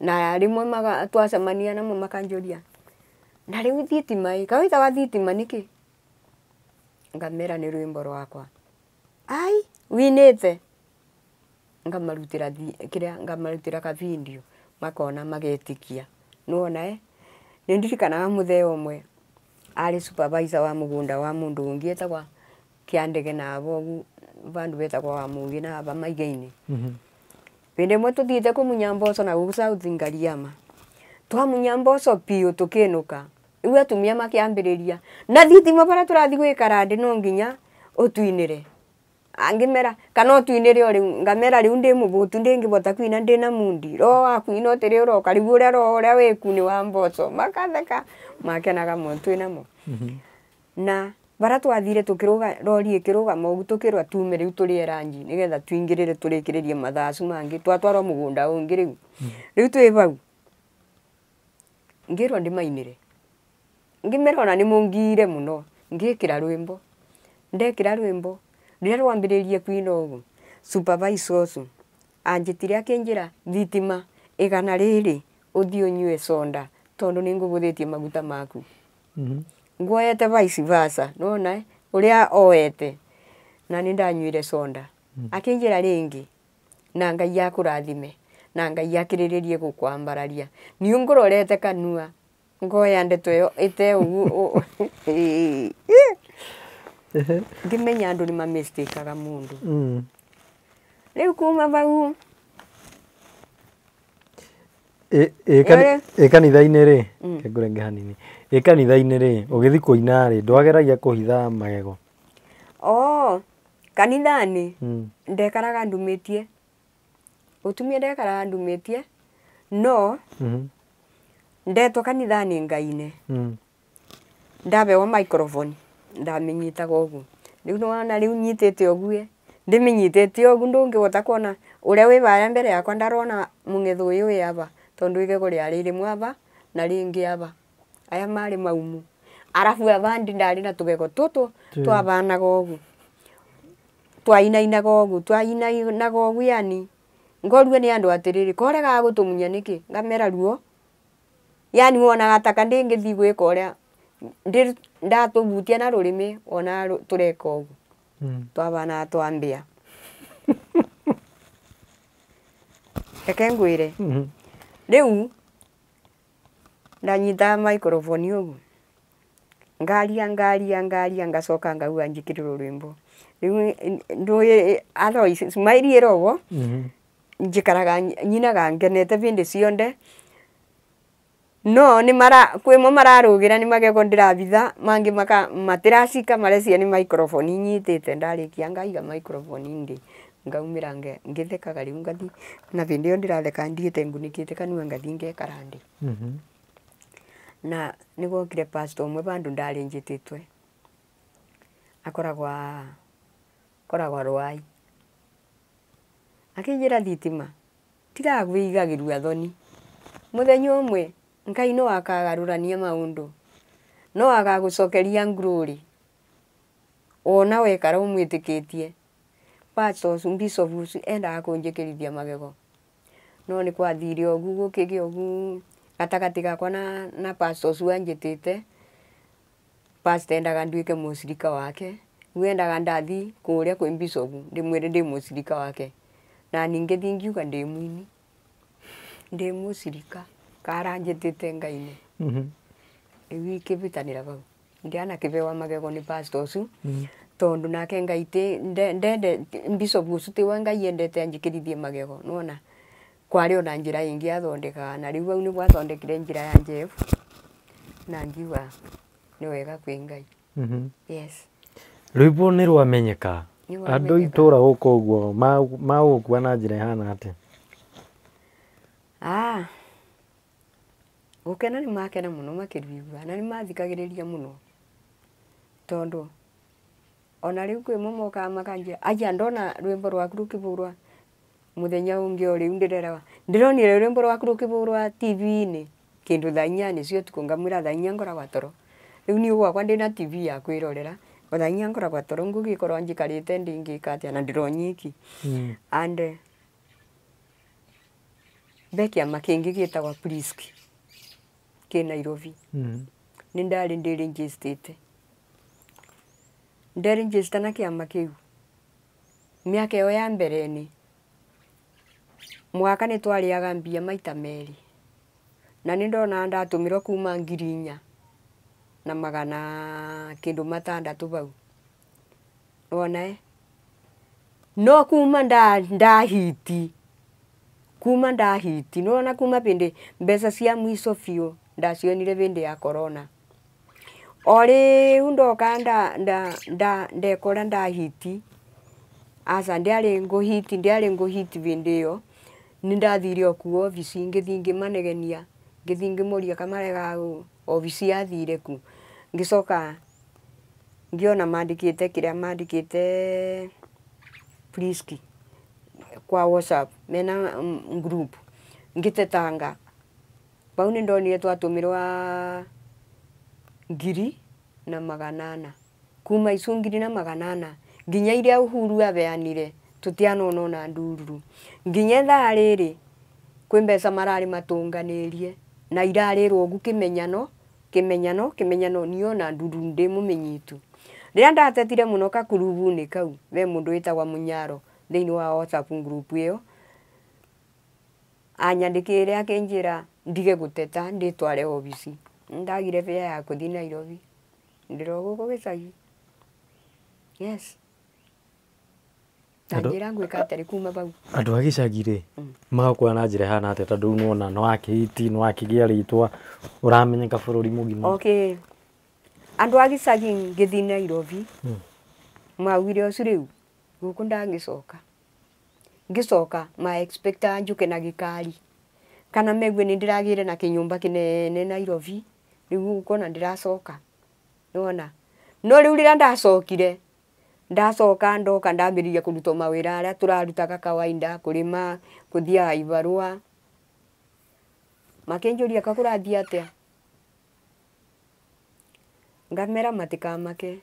na rĩmwe twacemania namo makanjũria na rĩu thitima ĩ kawĩtaga thitima nĩkĩ? Ngamera nĩ rwĩmbo rwakwa. Ai winĩte ngamarutĩra kĩrĩa ngamarutĩra ka video makona magetĩkia. Nĩwona nĩ ndirikanaga mũthee ũmwe arĩ supervisor wa mũgũnda wa mũndũ ũngĩ etagwa Kĩandege na aba ũguo vandũ betagwa wa Mũgĩ na aba Maiga-inĩ. Hĩndĩ ĩmwe tũthiĩte kũmunya mboco na gũkũ South Ngariama. Twamunya mboco biũ tũkĩinũka. Rĩu atumia makĩambĩrĩria na thitima barĩa tũrathiĩ gwĩkara ndĩ no nginya ũtuinĩre. Angĩmera kana ũtuinĩre o rĩu ngamera rĩu ndĩ mũbũtu ndĩngĩbota kuina ndĩna mundi. Roho wa kuina ũtĩrĩ ũroka rĩu ũrĩa roho ũrĩa wĩku nĩ wa mboco. Makatheka makenaga mũno twĩnamo. Na bara twathire tũkĩrũga rori ĩkĩrũgama ũguo tũkĩrwo tume rĩu tũrĩe ranji nĩgetha tuingĩrĩre tũrĩkĩrĩrie mathaa acu mangĩ twatwarwo mũgũnda ũngĩ rĩu. Rĩu twĩ vau. Ngirwo ndimainire, ngimera ona ni mungire muno. Ngikira rwimbo, ndekira rwimbo riria rwambiririe kwina ugu, supervisor ucio anjitire akinjira, "Thitima, igana riri uthii unyue soda tondu ninguvuthitie maguta maku." Ngwoete vice versa, nona uria oete na ni ndanyuire soda. Akinjira ringi, "Na Ngai akurathime na Ngai akiriririe gukwambararia." Niu ngurorete kanua ngoya ndeto iyo ite ugu ngimenya andu ni mamistakaga mundu. Riu kuma bau Ĩ kanitha-inĩ rĩ, ngũrenge hanini, ĩ kanitha-inĩ rĩ, ũgĩthiĩ kũina rĩ, ndwageragia kũhitha magego? Oh, kanithani ndekaraga ndumitie utumia, ndekaraga ndumitie no ndetwo kanithani ngaine, ndabewa microphone ndaminyitaga ugu. Riu nĩwona riu nyitite ũguo, ndiminyitĩte ũguo, ndũngĩhota kuona ũrĩa wĩ varia mbere yakwa, ndarona mũng'etho ũyũ wĩ aba tondu igego rĩarĩ rĩmwe aba na rĩngĩ aba, aya marĩ maumu, arabu aba ndi ndarĩ na tũgego tũtũ twabanaga ũguo, twainainaga ũguo, twainainaga ũguo, yani ngorue nĩ andũ atĩrĩrĩ, koregaga gũtũmunya nĩkĩ, ngamera ruo, yani wonaga taka ndĩngĩthiĩ gwĩka ũrĩa ndatũbutia na rũrĩmĩ, wonaga tũreka ũguo. Twabanaga twambĩa, reke ngwĩre. Rĩu ndanyita microphone ũguo, ngaria, ngaria, ngaria, ngacoka ngauga njikĩrĩrwo rwĩmbo. Rĩu ndũĩ otherwise smile ĩrogo njikaraga nyinaga ngenete bindi cionde, no nĩ mara kwĩmo mararũgĩra nĩ magego ndĩrabitha, mangĩ maka matiracika marecia nĩ microphone nyitĩte. Ndarĩkia ngaiga microphone ndĩ ngaumĩra ngĩthekaga. Rĩu ngathi na bĩndĩ ĩyo ndĩratheka ndiĩte ngunĩkĩte kanua, ngathi ngekara ndĩ. Na nĩgwokire pastor ũmwe bandũ ndarĩ njĩtĩtwe, akoragwa Rwai, akĩnjĩra, "Thitima, tigaga kwĩigagĩrua thoni. Mũthenya ũmwe Ngai no akagarũrania maũndũ, no agagũcokeria glory wona wekara ũmwĩtĩkĩtie." Pastor ũcio, bishop ũcio, endaga kũnjĩkĩrithia magego, no nĩ kwathire ũguo, gũkĩgĩa ũguo gatagatĩ gakwa na pastor ũcio anjĩtĩte. Pastor endaga nduĩke mũcirika wake, rĩu endaga ndathi kũrĩa kwĩ bishop ndĩmwĩre ndĩ mũcirika wake, na ningĩ ngiuga ndĩ mũini, ndĩ mũcirika karanjĩtĩte Ngai-inĩ. Rĩu ikĩbĩtanĩra bau, ndianakĩbewa magego nĩ pastor ũcio, tondu nake Ngai ti ndende bishop ũcio tiwe Ngai endete anjĩkĩrithie magego. Nĩwona kwarĩ ona njĩra ĩngĩ athondekaga, na rĩu hau nĩguo athondekire njĩra ya Jeff, na ngiuga nĩ wega kwĩ Ngai. Yes. Rwĩmbo nĩ rwamenyeka. Nĩ Andũ rwamenyeka. itũra gũkũ ũguo magũkua na njĩra ĩhana atĩa? Ah, gũkena nĩ makena mũno makĩrwigua, na nĩ mathikagĩrĩria mũno, tondũ ona rĩu kwĩ mo mokaga makanjĩra, "Aya, ndona rwĩmbo rwaku rũkĩbũrwa mũthenya ũngĩ." O rĩu ndĩrerawa, "Ndĩronire rwĩmbo rwaku rũkĩbũrwa TV-inĩ kĩndũ thaa 8 cia ũtukũ." Ngamwĩra, "Thaa 4 ngoragwa toro. Rĩu niĩ gwakwa ndĩna TV ya kwĩrorera, o thaa 4 ngoragwa toro, ngũgĩkorwo njikarĩte ndingĩka atĩa na ndĩro nyiki." And be kĩama kĩngĩ gĩtagwa Prisk kĩ Nairobi. Nĩ ndarĩ ndĩrĩnjĩstĩte, nderegister na kĩama kĩu mĩaka ĩyo ya mbere-inĩ, mwaka nĩ twarĩaga mbia maita merĩ, na nĩ ndonaga ndatũmĩrwo kuma 4,600 bau wona no kuma ndahiti, kuma ndahiti nĩwona kuma bĩndĩ mbeca cia mwico biũ ndacionire bĩndĩ ya corona. O rĩu ndoka nda nda nda ndekora ndahiti, aca ndiarĩ ngũhiti, ndiarĩ ngũhiti bĩndĩ ĩyo. Nĩ ndathire o ku obici, ngĩthiĩ ngĩmanegenia, ngĩthiĩ ngĩmoria kamarega obici yathire ku. Ngĩcoka ngĩona mandĩkĩte kĩrĩa mandĩkĩte Prisk kwa WhatsApp mena group ngĩtetanga. Bau nĩ ndonire twatũmĩrwa 1,400 kuma icu 1,400 nginya iria Uhuru abeanire tutianona na ndururu nginya thaa rĩrĩ kwĩ mbeca mararĩ matũnganĩrie na irarĩrwo ũgu kĩmenyano kĩmenyano kĩmenyano niyo na ndururu ndĩ mũmĩnyitu. Rĩrĩa ndatetire mũno kakurubunĩ kau ve mũndũ wĩtagwa Mũnyaro thĩinĩ wa WhatsApp group ĩyo anyandĩkĩire akĩnjĩra ndige gũteta ndĩtware obici. Ndagire fare ya kũthiĩ Nairobi ndĩro gũkũ gĩcagi. Yes. Tanjĩra ngwĩka atĩa kuma bau. Andũ a gĩcagi rĩ magakuoya na njĩra ĩhana atĩa tondũ rĩu nĩwona nĩwakĩhiti nĩwakĩgĩa rĩtwa ũramenyeka bũrũri mũgima. Okay. Andũ a gĩcagi ngĩthiĩ Nairobi maugire ũcio rĩu gũkũ ndangĩcoka. Ngĩcoka ma expecta njũke na gĩkari kana megue nĩ ndĩragĩire na kĩnyũmba kĩnene Nairobi rĩu gũkũ ndĩracoka. Nĩwona? No rĩu rĩrĩa ndacokire ndacoka ndoka ndambĩrĩria kũruta mawĩra arĩa tũrarutaga kawaida kũrĩma kũthiaga ibarũa. Makĩnjũria ka kũrathiĩ atĩa ngamera matikamake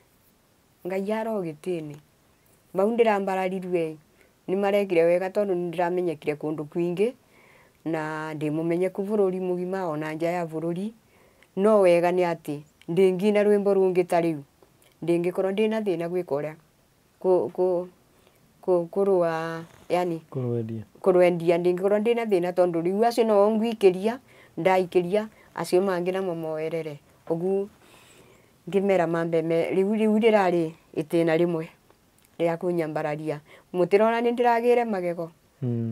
Ngai aro gĩtĩinĩ. Bau ndĩrambararirwe nĩ marekire wega tondũ nĩ ndĩramenyekire kũndũ kwingĩ na ndĩ mũmenyeku bũrũri mũgima ona nja ya bũrũri. No wega nĩ atĩ ndĩngina rwĩmbo rũngĩ ta rĩu ndĩngĩkorwo ndĩna thĩna gwĩka ũrĩa kũrũa yani kũrwendia ndĩngĩkorwo ndĩna thĩna tondũ rĩu acio no ngwikĩria ndaikĩria acio mangĩ namo moerere. Ũguo ngĩmera mambe rĩu rĩu rĩrarĩ itĩna rĩmwe rĩa kũnyambararia mũtirona nĩ ndĩragĩre magego.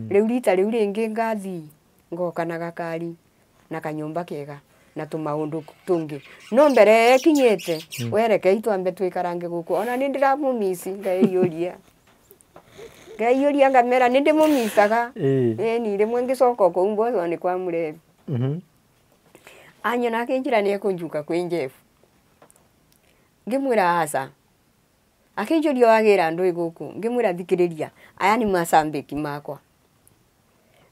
Rĩu rita rĩu rĩngĩ ngathi ngoka na gakari na kanyũmba kega na tũmaũndũ tũngĩ no mbere ĩkinyĩte wereke itwambe twikarange gũkũ ona nĩ ndĩramũmici ngaiyũria ngaiyũria ngamera nĩ ndĩmũmicaga. Ĩni rĩmwe ngĩcoka kũu mboco nĩ kwa mũrebi. Anyona akĩnjĩra nĩ ekũnjuka kwĩ Jeff. Ngĩmwĩra aca. Akĩnjũria wagĩra ndũĩ gũkũ ngĩmwĩra thikĩrĩria aya nĩ macambĩki makwa.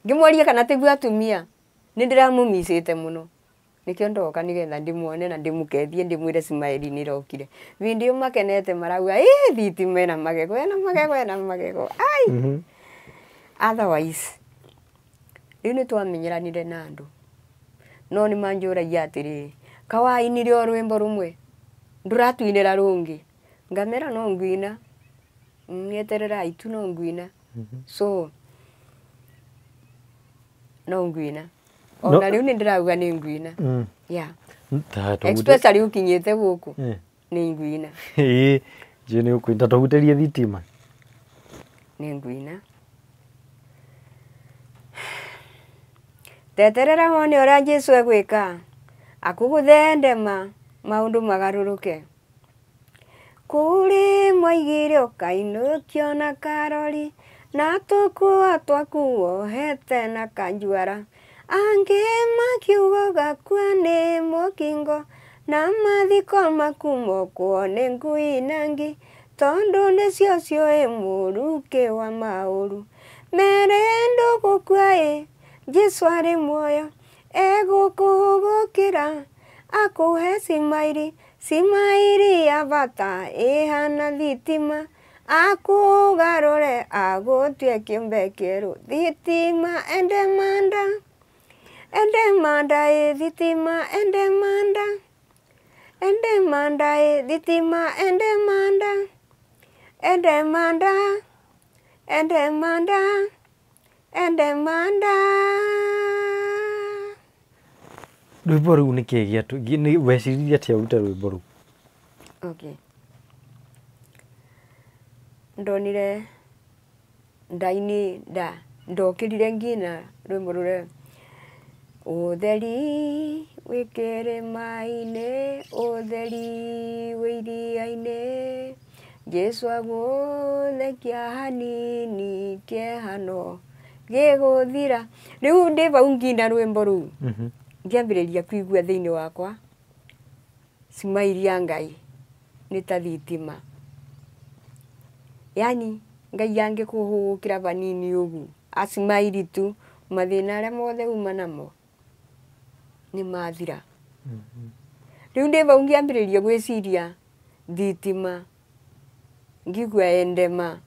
Ngĩmworia kana tiguo atumia nĩ ndĩramũmicĩte mũno nĩkĩo ndoka nĩgetha ndĩmuone na ndĩmũkethie ndĩmwĩre smile nĩ ĩrokire. Bindi ĩyo makenete marauga ĩ thitima ĩna magego ĩna magego ĩna magego ai. Otherwise rĩu nĩ twamenyeranire na andũ no nĩ manjũragia atĩrĩrĩ kawainire o rwĩmbo rũmwe ndũratwinĩra rũngĩ ngamera no ngwina ngeterera itu no ngwina. So no ngwina ona rĩu nĩ ndĩrauga nĩ ngwina. Yeah. Especially ũkinyĩte gũkũ nĩ ngwina. Ĩĩ njũĩ nĩ ũkũina tũhutĩrie thitima nĩ ngwina. Teterera wone ũrĩa Jesũ egwĩka akũgũthendema maũndũ magarũrũke. Kũrĩ mwaigire ũkainũkio na karori na tũkua twaku wohete na kanjuara angĩ makiuga gakua nĩ mũkingo na mathiko maku mokwo nĩ ngui na ngi tondũ nĩcio ciũĩ mũrukĩ wa maũru. Mere ndũgũkua ĩ Jesũ arĩ muoyo egũkũhũgũkĩra akũhe cimairi cimairi ya bata ĩhana thitima akũgarũre agũtue kĩũmbe kĩerũ. Thitima endemanda endemanda ĩ thitima endemanda endemanda ĩ thitima endemanda endemanda endemanda endemanda. Rwĩmbo rũu nĩ kĩĩ gĩatũ weciririe atĩa ũrute rwĩmbo rũu? Okay. Ndonire ndaini ndokĩrire ngina rwĩmbo rũrĩa ũtheri wĩ kĩrĩma-inĩ ũtheri wĩ iria-inĩ Jesũ agũthekia hanini kĩehano gĩgũthira. Rĩu ndĩ bau ngina rwĩmbo rũu ngĩambĩrĩria kũigua thĩinĩ wakwa smile ya Ngai nĩ ta thitima. Yani Ngai angĩkũhũgũkĩra vanini ũguo asmaili tu mathĩna arĩa mothe uma namo Nĩ mathira. Rĩu ndĩ vau ngĩambĩrĩria gwĩciria thitima, ngigua endema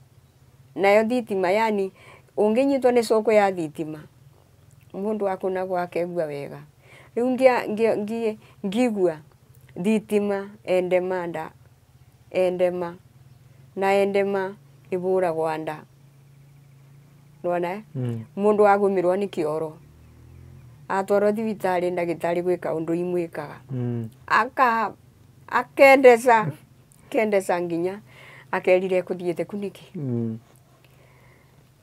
nayo thitima, yani ũngĩnyitwo nĩ coko ya thitima mũndũ akũnagwo akegua wega. Rĩu ngigua thitima endema nda endema na endema ĩbũragwo nda, nĩwona. Mũndũ agũmĩrwo nĩ kĩoro atwarwo thibitarĩ, ndagĩtarĩ gwĩka ũndũ imwĩkaga, aka akendeca kendeca nginya akerire ekũthiĩte ku nĩkĩ.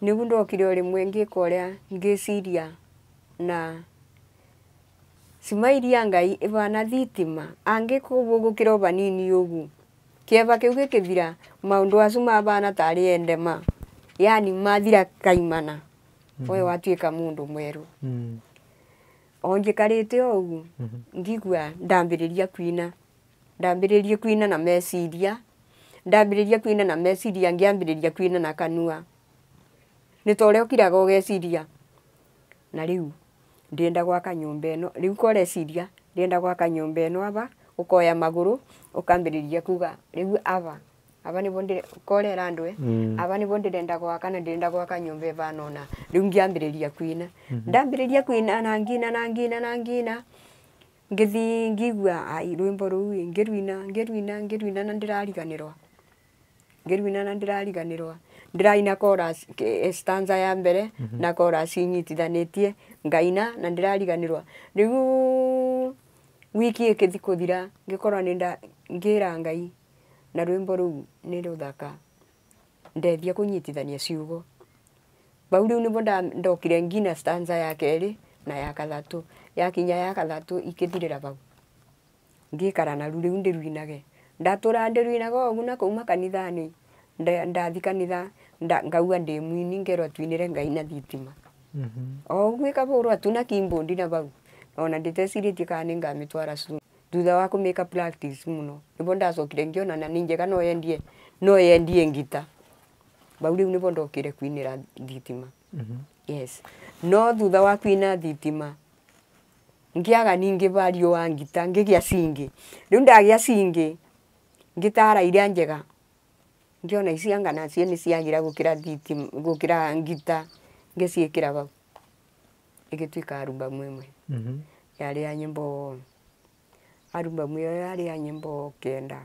Nĩguo ndokire o rĩmwe ngĩka ũrĩa ngĩciria na cimairia Ngai ĩbana thitima angĩkũbũgũkĩra o vanini ũguo kĩeva kĩu gĩkĩthira, maũndũ acio mabana tarĩ endema, yani mathira kaimana we watuĩka mũndũ mwerũ. O njikarĩte o ũguo ngigua ndambĩrĩria kwina, ndambĩrĩria kwina na meciria, ndambĩrĩria kwina na meciria, ngĩambĩrĩria kwina na kanua nĩ ta ũrĩa ũkiraga ũgeciria na rĩu ndĩrenda gwaka nyũmba ĩno, rĩu koreciria ndĩrenda gwaka nyũmba ĩno aba, ũkoya magũrũ ũkambĩrĩria kuga rĩu aba aba nĩbo korera andũ aba nĩbo ndĩrenda gwaka na ndĩrenda gwaka nyũmba ĩbana ũna. Rĩu ngĩambĩrĩria kwina, ndambĩrĩria kwina na ngina na ngina na ngina ngĩthii ngigua ai rwĩmbo rũu ĩ, ngĩruina ngĩruina ngĩruina na ndĩrariganĩrwa, ngĩruina na ndĩrariganĩrwa, ndĩraina chorus stanza ya mbere na chorus inyitithanĩtie ngaina na ndĩrariganĩrwa. Rĩu wiki ĩkĩthi kũthira ngĩkorwo nĩ ngĩra Ngai na rwĩmbo rũu nĩ rũthaka ndethia kũnyitithania ciugo bau. Rĩu nĩbo ndokire ngina stanza ya kerĩ na ya kathatũ, yakinya ya kathatũ ikĩthirĩra bau, ngĩikara naru rĩu ndĩruinage, ndatũra ndĩruinaga ũguo na kũu makanitha-inĩ, ndathi kanitha ngauga ndĩ mwini, ngerwo twinĩre Ngai na thitima o ũguo ĩkabũrwa tu na keyboard na bau, ona ndĩtecirĩtie kana nĩ ngamĩtwara studio. Thutha wa kũmĩka practice mũno nĩbo ndacokire ngĩona na nĩ njega, no yendie, no yendie ngita bau. Rĩu nĩbo ndokire kwinĩra thitima. Yes, no thutha wa kwina thitima ngĩaga ningĩ value wa ngita, ngĩgĩa cingĩ. Rĩu ndagĩa cingĩ ngĩtara iria njega, ngĩona ici anga nacio nĩ ciagĩra gũkĩra thitima, gũkĩra ngita, ngĩciĩkĩra bau ĩgĩtuĩka arubamu ĩmwe. Yarĩ ya nyĩmbo, arubamu ĩyo yarĩ ya nyĩmbo 9,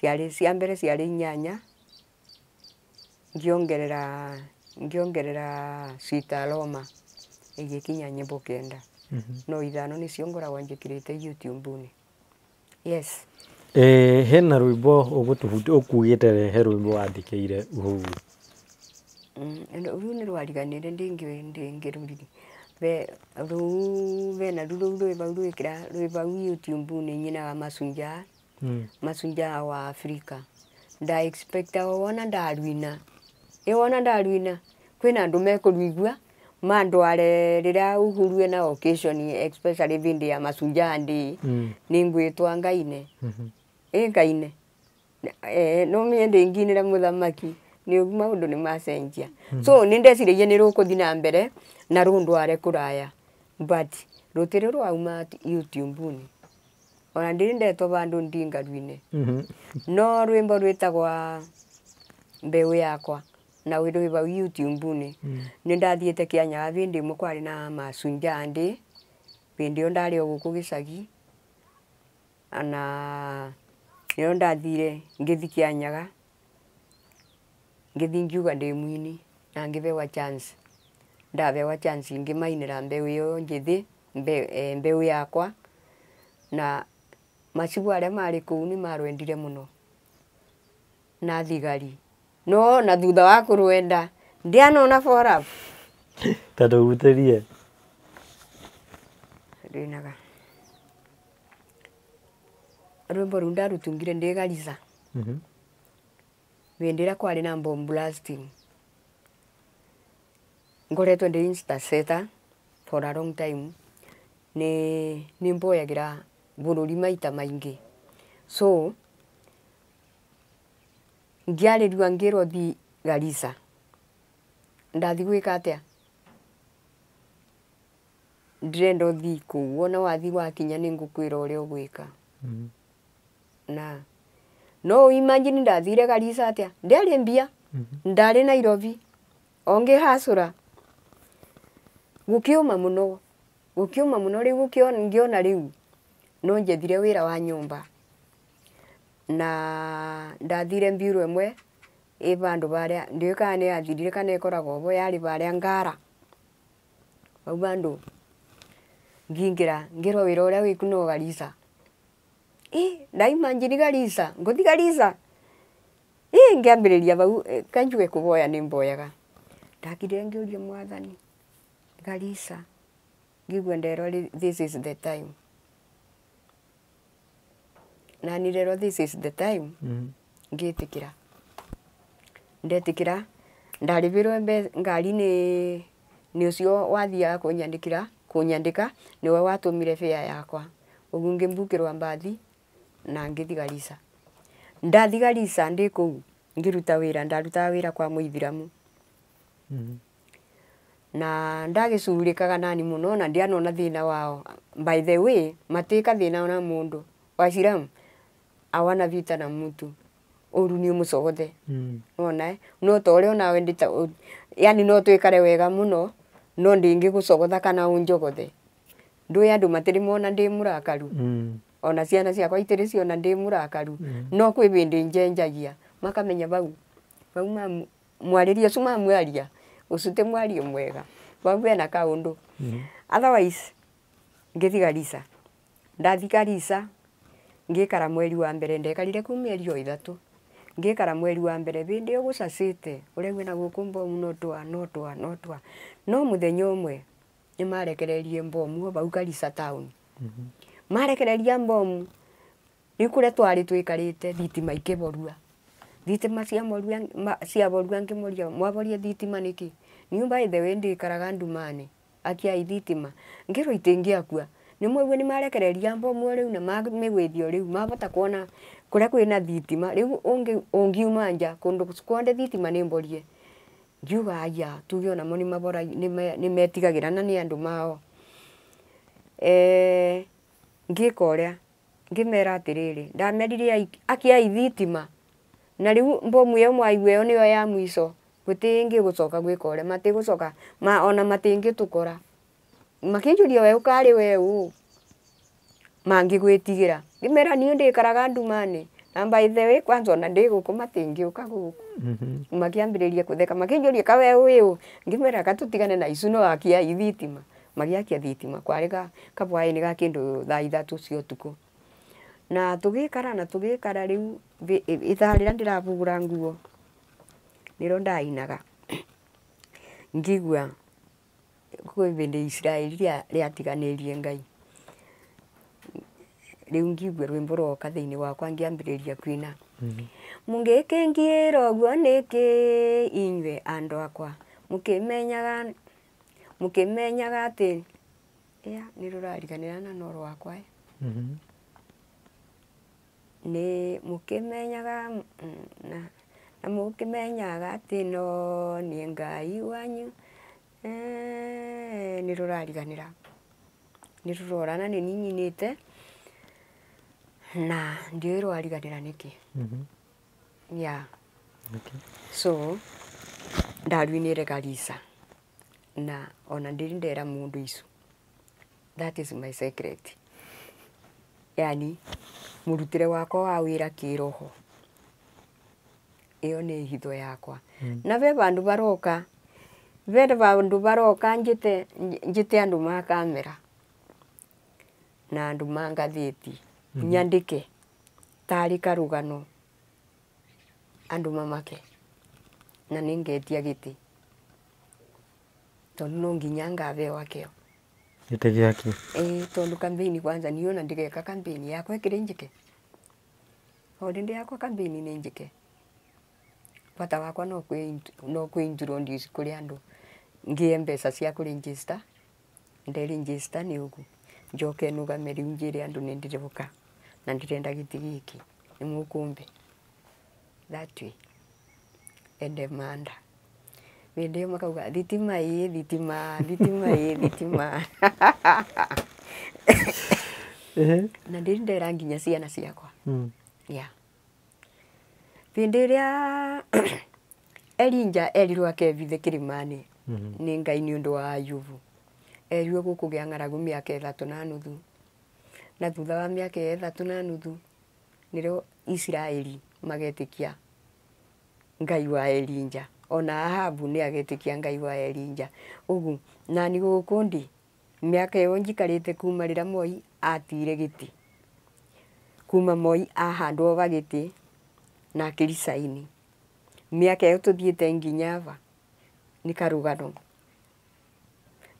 ciarĩ cia mbere ciarĩ 8, ngĩongerera ngĩongerera Sweet Aroma ĩgĩkinya nyĩmbo 9. No 5 nĩcio ngoragwo njĩkĩrĩte YouTube-inĩ. Yes. Hena rwĩmbo ũkugĩte he rwĩmbo wandĩkĩire Uhuru. Rũu nĩ rwariganĩre, ndĩngĩrũriri be rũu bena rũu rwĩ bau rwĩkĩra rwĩ bau YouTube-inĩ nyinaga Mashujaa. Mashujaa wa Afrika nda expect wona ndaruina ĩ wona ndaruina kwĩna andũ mekũruigua mandware rĩrĩa Uhuru ena occasion, especially bindi ya Mashujaa Day, nĩngwĩtwa ngaine ĩ ngaine no menye ndĩnginĩra mũthamaki nĩ ũguo maũndũ nĩ macenjia. So nĩ ndeciragia nĩ rũkũthi na mbere na rũndware kũraya, but rũtirĩ rwauma YouTube-inĩ ona ndĩrĩ ndetwo vandũ ndingaruine. No rwĩmbo rwĩtagwa Mbeũ Yakwa na rwĩ bau YouTube-inĩ. Nĩ ndathiĩte Kĩanyaga bĩndĩ ĩmwe kwarĩ na Mashujaa Day, bĩndĩ ĩyo ndarĩ o gũkũ gĩcagi na nĩyo ndathire ngĩthi Kĩanyaga, ngĩthi ngiuga ndĩ mwini na ngĩbewa chance, ndabewa chance ngĩmainĩra mbeũ ĩyo njĩthĩ, Mbeũ Yakwa, na macibũ arĩa marĩ kũu nĩ marwendire mũno na thigari no na thutha wa kũrwenda ndianona follow up. Ta ndũhutĩrie. Rwinaga rwĩmbo rũu ndarutungire ndĩ Garissa bĩndĩ ĩrĩa kwarĩ na bomb blasting, ngoretwo ndĩ intercessor for a long time, nĩ mboyagĩra bũrũri maita maingĩ, so ngĩarĩrua ngĩrwo thi Garissa ndathi gwĩka atĩa. Ndirenda uthii kuu wona wathi wakinya ni ngukwira uria ugwika. Na no imagine ndathire Garissa atia ndiari mbia ndari Nairobi ongi hasura gukiuma muno riu ngiona riu no njethire wira wa nyumba na ndathire mbiro imwe i vandu varia ndiui kana ni yathirire kana ikoragwo vo yari varia Ngara vau vandu ngingira ngirwa wira uria wiku no Garissa. Ndaimagine Garissa nguthi Garissa ngiambiriria vau kanjue kuvoya ni mboyaga ndakire ngiuria mwathani Garissa ngigua nderwo this is the time na nirerwo this is the time. Ngitikira ndetikira ndaribirwe ngari ni ucio wathiaga kunyandika niwe watumire fare yakwa ugu ngimbukirwa mbathi na ngithi Garissa. Ndathi Garissa ndi kuu ngiruta wira ndarutaga wira kwa muithiramu. Na ndagicurikaga nani muno na ndianona thina wao. By the way matika thina na mundu Waisilamu awana vita na mtu uru ni umucogothe. Nona no ta uria onawe ndita yani no twikare wega muno no ndingigucogotha kana unjogothe ndui andu matiri mona ndi murakaru. Ona ciana ciakwa itiri ciona ndi murakaru. No kwi bindi njenjagia makamenya vau vau mwaririe ucio mamwaria ucio ti mwario mwega vau bena kaundu. Otherwise ngithi Garissa ndathi Garissa ngikara mweri wa mbere ndekarire ku mieri o ithatu ngikara mweri wa mbere bindi ugucacite uria na guku mbomu no twa no twa no twa no muthenya umwe ni marekererie mbomu vau Garissa town. Marekereria mbomu ni kuria twari twikarite thitima ikiborua thitima ciaborua ngimoria mwaboria thitima niki nyumba ithe we ndikaraga ndumani akia thitima ngirwo itingiakua ni mwaigua ni marekereria mbomu riu na migwithio riu mavota kuona kuria kwina thitima riu ungiuma nja kundu kwonde thitima ni mborie ngiuga aya tuge onamo ni mabora ni metigagira na ni andu mao. Ngika uria ngimera atiriri ndamerire akia thitima na riu mbomu iyo mwaigua iyo niyo ya mwico guti ingi gucoka gwika uria matigucoka ma ona matingitukora makinjuria we ukari we u mangigwitigira ngimera niĩ ndikaraga ndumani na by the way kwanza ona ndi guku matingiuka guku. Makiambiriria kutheka makinjuria ka we wiu ngimera katutigane na icu no akia thitima magiakia thitima kwari ga kabwaini ga kindu thaa ithatu cia utuku na tugikara riu ithaa riria ndiravugura nguo niro ndainaga ngigua kwi bindi Israeli riatiganirie Ngai riu ngigua rwimbo rwoka thiini wakwa ngiambiriria kwina. Mungikingira uguo niki inywe andu akwa mukimenyaga ati ya ni rurariganira na no rwakwa ni mukimenyaga na mukimenyaga ati no ni Ngai wanyu ni rurariganira ni rurorana ni ninyinite na ndiui rwariganira niki. Yeah. Okay. So ndarwinire Garissa na ona ndiri ndera mundu icu. That is my secret. Yani murutire wakwa wa wira kiroho iyo ni hitho yakwa. Na ve vandu baroka njite andu ma kamera na andu ma ngathiti nyandike tari karugano andu mamake na ningetia giti tondu no nginya ngathewa kio giti giaki tondu campaign kwanza niyo na ndigeka campaign yakwa ikiri njike o ndindi yakwa campaign ni njike bata wakwa no kwi introduce kuri andu ngie mbeca cia kuregister nderegister ni ugu njoke nugame riu njire andu ni ndiroka na ndirenda giti giki ni mukumbe that way ende manda Hĩndĩ ĩyo makauga thitima ĩ thitima, thitima ĩ thitima. Na ndĩrĩ ndera nginya ciana ciakwa. Yeah. Hĩndĩ ĩrĩa Elijah erirwo akebithe kĩrĩma-inĩ nĩ Ngai nĩ ũndũ wa Ayubu, erirwo gũkũgĩa ng'aragu mĩaka 3.5, na thutha wa mĩaka ĩyo 3.5 nĩrĩo Isiraeli magetĩkia Ngai wa Elijah, ona Ahabu nĩ agetĩkia Ngai wa Elijah. Ũguo nani gũkũ ndĩ mĩaka ĩyo njikarĩte kuma rĩrĩa Moi atire gĩtĩ, kuma Moi ahandwo va gĩtĩ na akĩricaini, mĩaka ĩyo tũthiĩte nginya aba nĩ karũgano.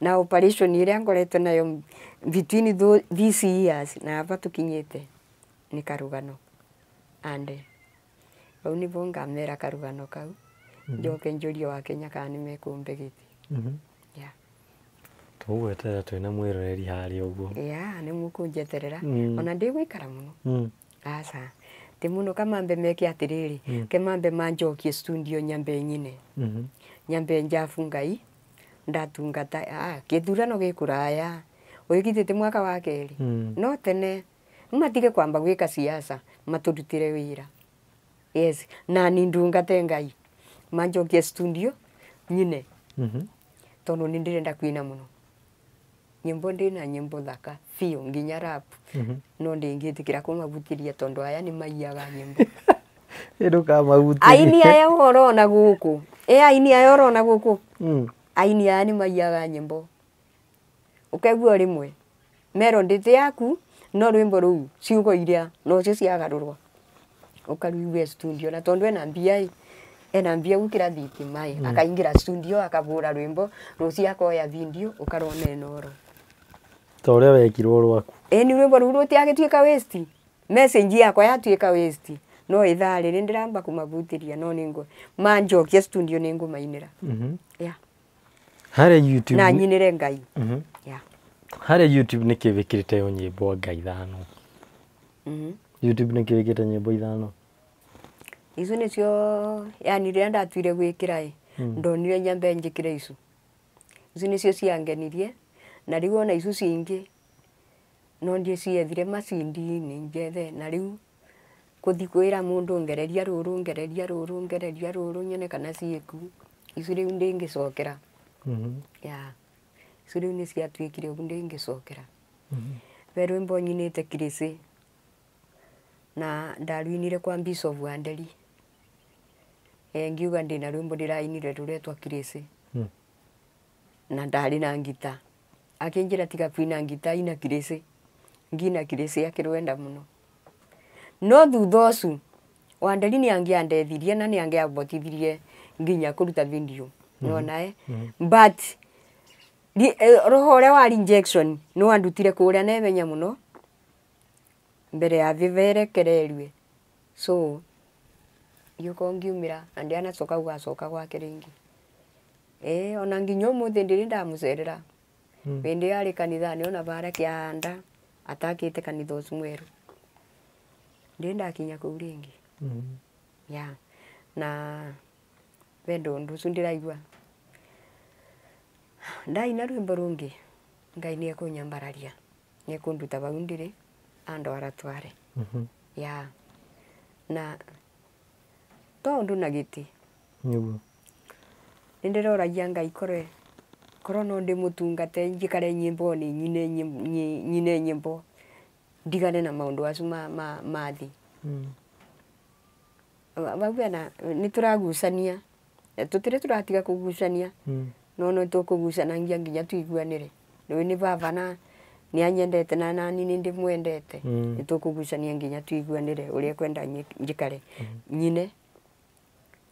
Na operation ĩrĩa ngoretwo nayo between these years na aba tũkinyĩte nĩ karũgano. And hau nĩbo ngamera karũgano kau, njoke njũrie wa Kenya kana nĩ mekũmbe gĩtĩ. Yeah. Tũgweterera twĩna mwĩroreri harĩa ũguo. Yeah, nĩ mũkũnjeterera. Ona ndĩgũikara mũno. Aca. Ti mũno kamambe meke atĩrĩrĩ, kemambe manjokie studio nyambe nyine. Nyambe njabu Ngai ndatungata gĩthurano gĩ kũraya wĩgithĩte mwaka wa kerĩ. No tene matige kwamba gwĩka siasa matũrutĩre wĩra. Yes, na ni ndungate Ngai manjokie studio nyine. Tondũ nĩ ndĩrenda kwina mũno. Nyĩmbo ndĩna nyĩmbo thaka biũ nginya rap. No ndingĩtĩkĩra kũmabutĩria tondũ aya nĩ maiyaga nyĩmbo. Ndũkamahutĩrie. Aini aya ũrona gũkũ. Ĩ aini aya ũrona gũkũ. Aini aya nĩ maiyaga nyĩmbo. Ũkaigua rĩmwe melody ti yaku no rwĩmbo rũu ciugo iria nocio ciagarũrwo. Ũkaruigua studio na tondũ ena mbia ĩ, ena mbia gũkĩra thitima ĩ, akaingĩra studio akabũra rwĩmbo rũcio akoya video ũkarona ĩnoro. Ta ũrĩa wekirwo rwaku. Ĩni rwĩmbo rũu rũtiagĩtuĩka waste. Message yakwa yatuĩka waste. No ithaa rĩrĩ ndĩramba kũmabutĩria no nĩngũ manjokia studio nĩngũmainĩra. Yeah. Harĩa YouTube na nyinĩre Ngai. Yeah. Harĩa YouTube nĩkĩ wĩkĩrĩte yo nyĩmbo anga 5? YouTube nĩkĩ wĩkĩrĩte nyĩmbo 5? Icio nĩcio yani rĩrĩa ndatuire gwĩkĩra ĩ, ndonire nyambe njĩkĩre icio. Icio nĩcio ciangenirie na rĩu ona icio cingĩ no ndĩciethire macindi-inĩ njethe na rĩu kũthi kwĩra mũndũ ngereria rũrũ ngereria rũrũ ngereria rũrũ nyone kana ciĩku. Icio rĩu ndĩngĩcokera. Yeah. Icio rĩu nĩciatuĩkire ũguo ndĩngĩcokera. He rwĩmbo nyinĩte Kirĩcĩ na ndaruinire kwa Bishop Wanderi. Ngiuga ndĩna rwĩmbo ndĩrainire rũretwo Kirĩcĩ. Na ndarĩ na ngita. Akĩnjĩra tiga kwina ngita ina Kirĩcĩ. Ngina Kirĩcĩ akĩrwenda mũno. No thutha ũcio Wanderi nĩ angĩandethirie na nĩ angĩambotithirie nginya kũruta video. Nĩwona ĩ? But roho ũrĩa wa rejection nĩ wandutire kũrĩa naihenya mũno mbere ya thĩ rekererue. So ngĩũka ngiumĩra na ndianacoka gũgacoka gwake rĩngĩ. Ona nginya ũmũthĩ ndĩrĩ ndamũcerera. Hĩndĩ yarĩ kanitha-inĩ ona bara kĩanda atakĩte kanitha ũcio mwerũ. Ndirĩ ndakinya kũu rĩngĩ. Yeah. Na wendo ũndũ ũcio ndĩraigua ndaina rwĩmbo rũngĩ Ngai nĩ ekũnyambararia nĩ ekũnduta bau ndĩrĩ andwara tware. Yeah. Na to ũndũ na gĩtĩ. Nĩguo. Nĩ ndĩroragia Ngai korwe korwo no ndĩmũtungate njikare nyĩmbo-inĩ nyine nyine nyĩmbo ndigane na maũndũ acio ma thĩ. Bau hena nĩ tũragucania tũtirĩ tũratiga kũgucania no no tũkũgucanagia nginya tuiguanĩre. Rĩu nĩ baba na nĩ anyendete na nani nĩ ndĩmwendete. Nĩ tũkũgucania nginya tuiguanĩre ũrĩa ekwenda njikare nyine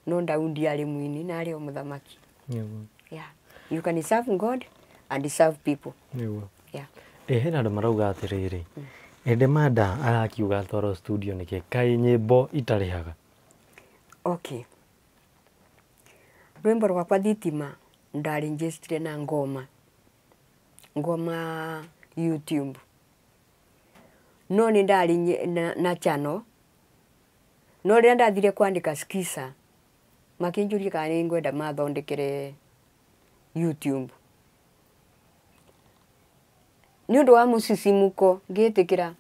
no Daudi arĩ mũini na arĩ o mũthamaki. Nĩguo. Yeah. You can serve God and serve people. Nĩguo. Yeah. Ĩ hena andũ marauga atĩrĩrĩ, ĩndĩ Manda arakiuga atwarwo studio nĩkĩ kaĩ nyĩmbo itarĩhaga? Okay. Rwĩmbo rwakwa thitima ndarĩnjĩcitire na ngoma. Ngoma YouTube. No nĩ ndarĩ na channel. No rĩrĩa ndathire kwandĩka Skiza Makinjuria kana nĩ ngwenda mathondekere YouTube. Nĩ ũndũ wa mũcicimuko ngĩtĩkĩra.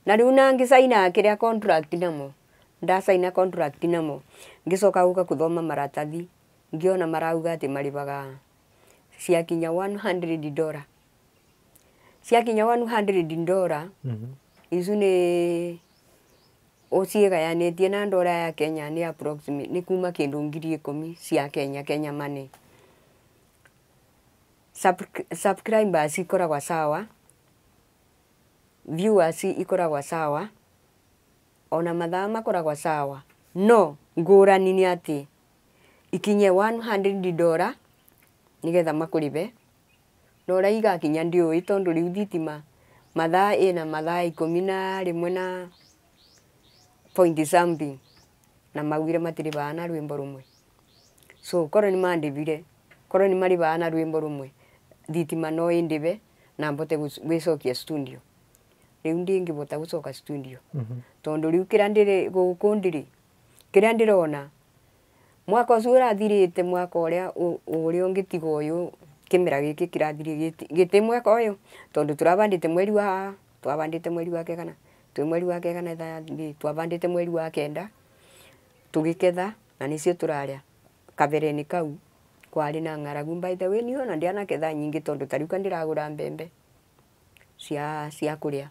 Na rĩu na ngĩcaina kĩrĩa contract namo. Ndacaina contract namo. Ngĩcoka gũka kũthoma maratathi. Ngĩona marauga atĩ marĩbaga ciakinya $100. Ciakinya $100. Icu nĩ ũciĩgayanĩtie na ndora ya Kenya nĩ approximate nĩ kuma kĩndũ 10,000 cia Kenya, Kenya money. Subscribers ikoragwa sawa, viewers ikoragwa sawa, ona mathaa makoragwa sawa. No ngũrani nĩ atĩ ikinye $100 nĩgetha makũrĩbe. No ũrĩa igakinya ndiũĩ tondũ rĩu thitima mathaa ĩna mathaa 11 na point something na maugire matirĩbaga na rwĩmbo rũmwe. So korwo nĩ mandĩbire, korwo nĩ marĩbaga na rwĩmbo rũmwe, thitima no ĩndĩbe na mbote gwĩcokia studio. Rĩu ndingĩbota gũcoka studio. Tondũ rĩu kĩrĩa ndĩrĩ gũkũ ndĩrĩ, kĩrĩa ndĩrona mwaka ũcio ũrathirĩte, mwaka ũrĩa ũrĩa ũngĩtiga ũyũ kĩmera gĩkĩ kĩrathirire gĩtĩ mwaka ũyũ tondũ tũrabandĩte mweri wa twabandĩte mweri wa kegana twĩ mweri wa kegana twabandĩte mweri wa 9 tũgĩketha na nĩcio tũrarĩa. Kabere-inĩ kau kwarĩ na ng'aragu by the way niĩ ona ndianaketha nyingĩ tondũ ta rĩu ndĩragũra mbembe cia kũrĩa.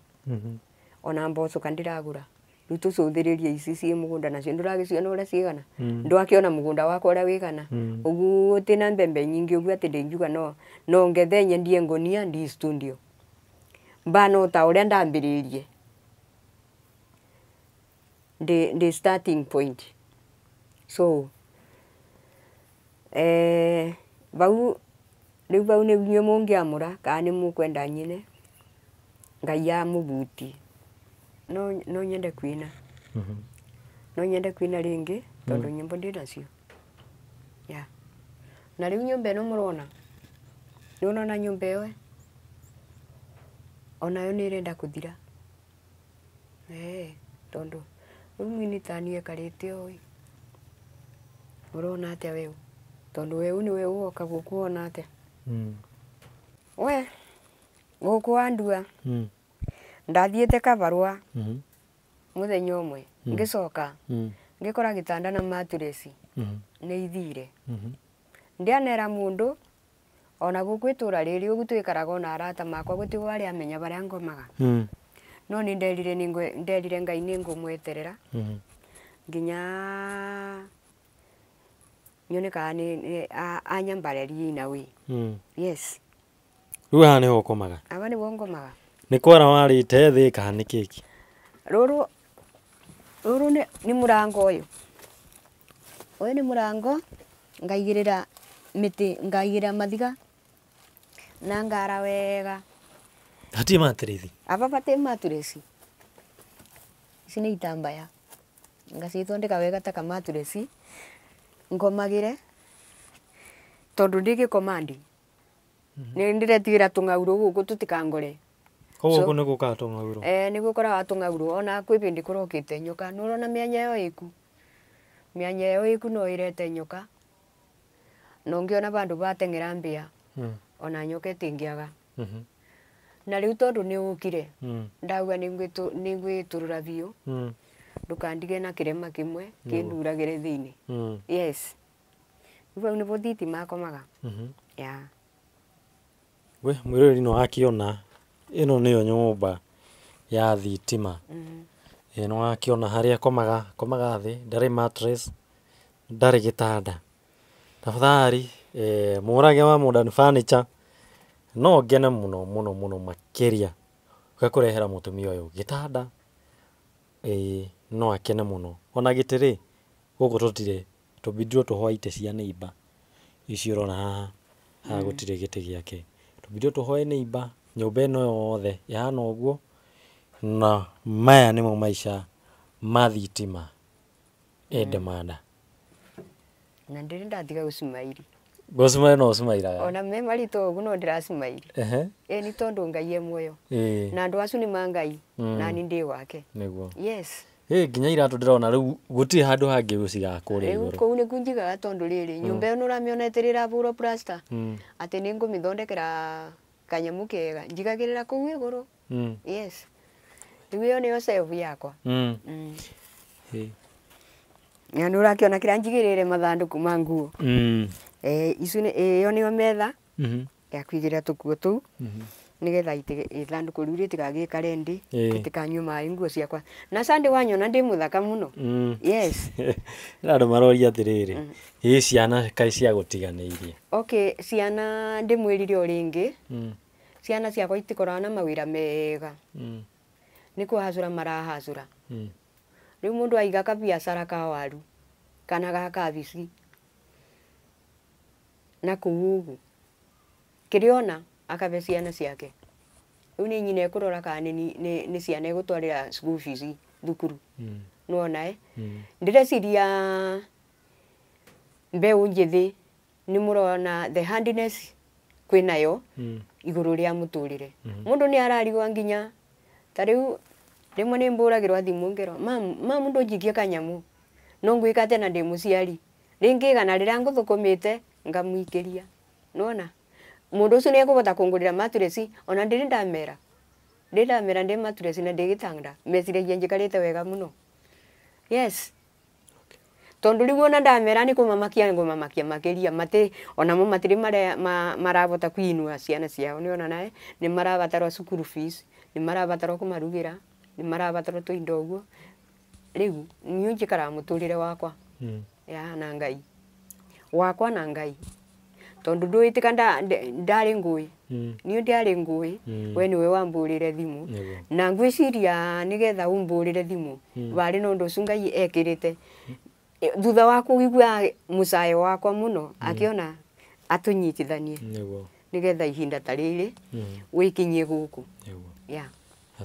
Ona mboco ndĩragũra. Rĩu tũcũthĩrĩrie ici ciĩ mũgũnda nacio ndũragĩciona ũrĩa cigana. Ndwakĩona mũgũnda wakwa ũrĩa wĩgana. Ũguo ũtĩ na mbembe nyingĩ ũguo atĩ ndĩngiuga no ngethe nyendie ngũnia ndi studio. Mbano ta ũrĩa ndambĩrĩirie. Ndi starting point. So bau rĩu bau nĩ inyuĩ mũngĩamũra kana nĩ mũkwenda nyine Ngai amũbutie. No nyende kwina. No nyende kwina rĩngĩ tondũ nyĩmbo ndĩ nacio. Yeah. Na rĩu nyũmba ĩno mũrona, nĩ ũrona nyũmba ĩyo onayo nĩ ĩrenda kũthira. Tondũ rĩu mũini ta niĩ ekarĩte ũũ. Ũrona atĩa weũ? Tondũ weũ nĩ weũ woka gũkũ wona atĩa? We gũkũ wandua ndathiĩte kabarũa mũthenya ũmwe ngĩcoka ngĩkora gĩtanda na mattress nĩ ithire. Ndianera mũndũ ona gũkũ itũra rĩrĩ ũguo twĩkaraga ona arata makwa gũtirĩ arĩa amenya barĩa ngomaga. No nĩ nderire nderire Ngai nĩ ngũmweterera nginya nyone kana nĩ anyambarĩrie in a way. Yes. Rĩu haha nĩho ũkomaga? Aba nĩho ngomaga. Nĩ kwara warĩte thĩ kana nĩ kĩki? Rũrũ nĩ mũrango ũyũ. Ũyũ nĩ mũrango ngaigĩrĩra mĩtĩ, ngaigĩrĩra mathiga na ngara wega. Hatirĩ mattress? Aba batirĩ mattress. Ici nĩ itambaya. Ngacithondeka wega ta kamattress ngomagĩre tondũ ndĩgĩkomandi. Nĩ ndĩretigĩra tũng'aurũ gũkũ tũtikangore. Koguo gũkũ nĩ gũkaga tũng'aurũ? Nĩ gũkoraga tũng'aurũ ona kwĩ hĩndĩ kũrokĩte nyoka. Nĩ ũrona mĩanya ĩyo ĩku? Mĩanya ĩyo ĩku no ĩrete nyoka. Na ũngĩona bandũ bateng'era mbĩa ona nyoka ĩtingĩaga. Na rĩu tondũ nĩ ũkire ndauga nĩ ngwĩtũrũra biũ ndũkandige na kĩrema kĩmwe kĩnduragĩre thĩinĩ. Yes. Rĩu hau nĩho thitima akomaga. Yeah. We mwĩroreri no akĩona ĩno nĩyo nyũmba ya thitima. Nĩ wakĩona harĩa akomaga, akomaga thĩ, ndarĩ mattress, ndarĩ gĩtanda. Tafadhali mũrage wa Modern Furniture no ngene mũno mũno mũno makĩria ũgakũrehera mũtumia ũyũ gĩtanda, no akene mũno. Ona gĩtĩ rĩ, gũkũ tũtirĩ tũbindirwo tũhoe itĩ cia neighbor ici ũrona haha, haha gũtirĩ gĩtĩ gĩake. Tũbindirwo tũhoe neighbor, nyũmba ĩno yothe ĩhana ũguo, na maya nĩmo maica ma thitima endemanda. Na ndĩrĩ ndatiga gũcimairi. Gũcimaira no ũcimairaga? Ona me maritũ ũguo no ndĩracimairi. Ĩ nĩ tondũ Ngai e muoyo. Na andũ acio nĩ ma Ngai, na niĩ ndĩ wake. Nĩguo. Yes. Nginya iratũ ndĩrona rĩu gũtirĩ handũ hangĩ gũcigaga kũrĩa Rĩu igũrũ. kũu nĩkuo njigaga tondũ rĩrĩ nyũmba ĩyo nĩũramĩona ĩtĩrĩravũrwo plaster atĩ nĩngũmĩthondekera kanyamũ kega njigagĩrĩra kũu igũrũ. Yes, rĩu ĩyo nĩyo shelf yakwa. Na nĩũrakĩona kĩrĩa njigĩrĩire mathandũkũ ma nguo. Icio ĩyo nĩyo metha ya kũigĩrĩra tũkuo tũu nĩgetha ithandũkũ rĩu rĩtigagĩikare ndĩ rĩtikanyue maĩ nguo ciakwa. Na Sunday wanyona ndĩ mũthaka mũno. Yes. Na andũ maroria atĩrĩrĩ, ĩ ciana kaĩ ciagũtiganĩirie? Okay, ciana ndĩmwĩrire o rĩngĩ, ciana ciakwa itikoragwo na mawĩra mega. Nĩ kũhacũra marahacũra. Rĩu mũndũ aiga kabiacara ka waru kana ga kabici na kũu ũguo kĩrĩa ona akabe ciana ciake. Rĩu nĩ nyina ekũrora kana nĩ ciana egũtwarĩra school fees thukuru. Nĩwona? Ndĩreciria mbeũ njĩthĩ nĩ mũrona the handiness kwĩnayo igũrũ rĩa mũtũrĩre. Mũndũ nĩ ararigwo nginya ta rĩu rĩmwe nĩ mbũragĩrwo thimũ ngerwo mamu ndũnjikie kanyamũ no ngwĩka atĩa na ndĩ mũciari. Rĩngĩ igana rĩrĩa ngũthũkũmĩte ngamũikĩria. Nĩwona? Mũndũ ũcio nĩ ekũhota kũngũrĩra mattress ona ndĩrĩ ndamera. Ndĩrĩ ndamera ndĩ mattress na ndĩ gĩtanda. Meciragia njikarĩte wega mũno. Yes. Tondũ rĩu ona ndamera nĩ kũmamakia ngũmamakia makĩria matĩ onamo matirĩ marabota kũinua ciana ciao nĩwona nae nĩ marabatarwo cukuru fees, nĩ marabatarwo kũmarugĩra, nĩ marabatarwo tũindo ũguo. Rĩu niĩ njikaraga mũtũrĩre wakwa ya na Ngai wakwa na Ngai tondũ ndũĩtika ndarĩ ngũĩ. Niĩ ndiarĩ ngũĩ, we nĩwe wambũrĩre thimũ. Na ngwĩciria nĩgetha ũmbũrĩre thimũ warĩ na ũndũ ũcio Ngai ekĩrĩte. Thutha wa kũigua mũcayo wakwa mũno akĩona atũnyitithanie nĩgetha ihinda ta rĩrĩ wĩkinyie gũkũ. Yeah.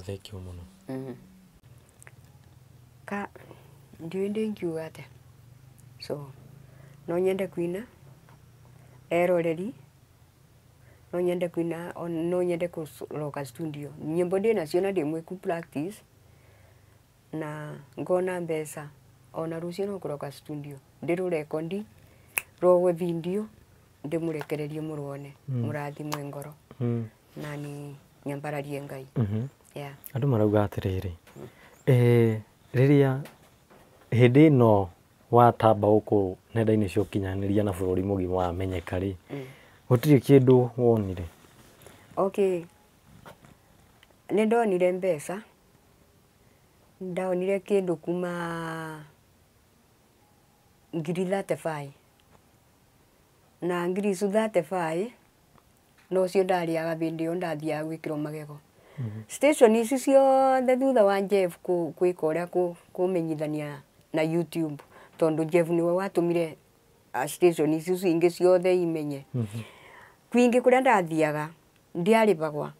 Thank you mũno. Ka ndiũĩ ndĩngiuga atĩa. So no nyende kuina eroreri, no nyende kuina, no nyende kũroka studio. Nyĩmbo ndĩ nacio na ndĩ mwĩku practice na ngona mbeca ona rũciũ no kũroka studio ndĩrũrekondi rogwe video ndĩmũrekererie mũrwone mũrathimwe ngoro na ni nyambararie Ngai. Yeah. Andũ marauga atĩrĩrĩ, rĩrĩa hĩndĩ ĩno watamba gũkũ nenda-inĩ cia ũkinyanĩria na bũrũri mũgima wamenyeka rĩ, gũtirĩ kĩndũ wonire? Okay. Nĩ ndonire mbeca, ndonire kĩndũ kuma ngiri 35 na ngiri icio 35 nocio ndarĩaga hĩndĩ ĩyo ndathiaga gwĩkĩrwo magego. Station ici ciothe thutha wa Jeff gwĩka ũrĩa kũmenyithania na YouTube tondũ Jeff nĩwe watũmire station ici ingĩ ciothe imenye. Kwingĩ kũrĩa ndathiaga ndiarĩbagwa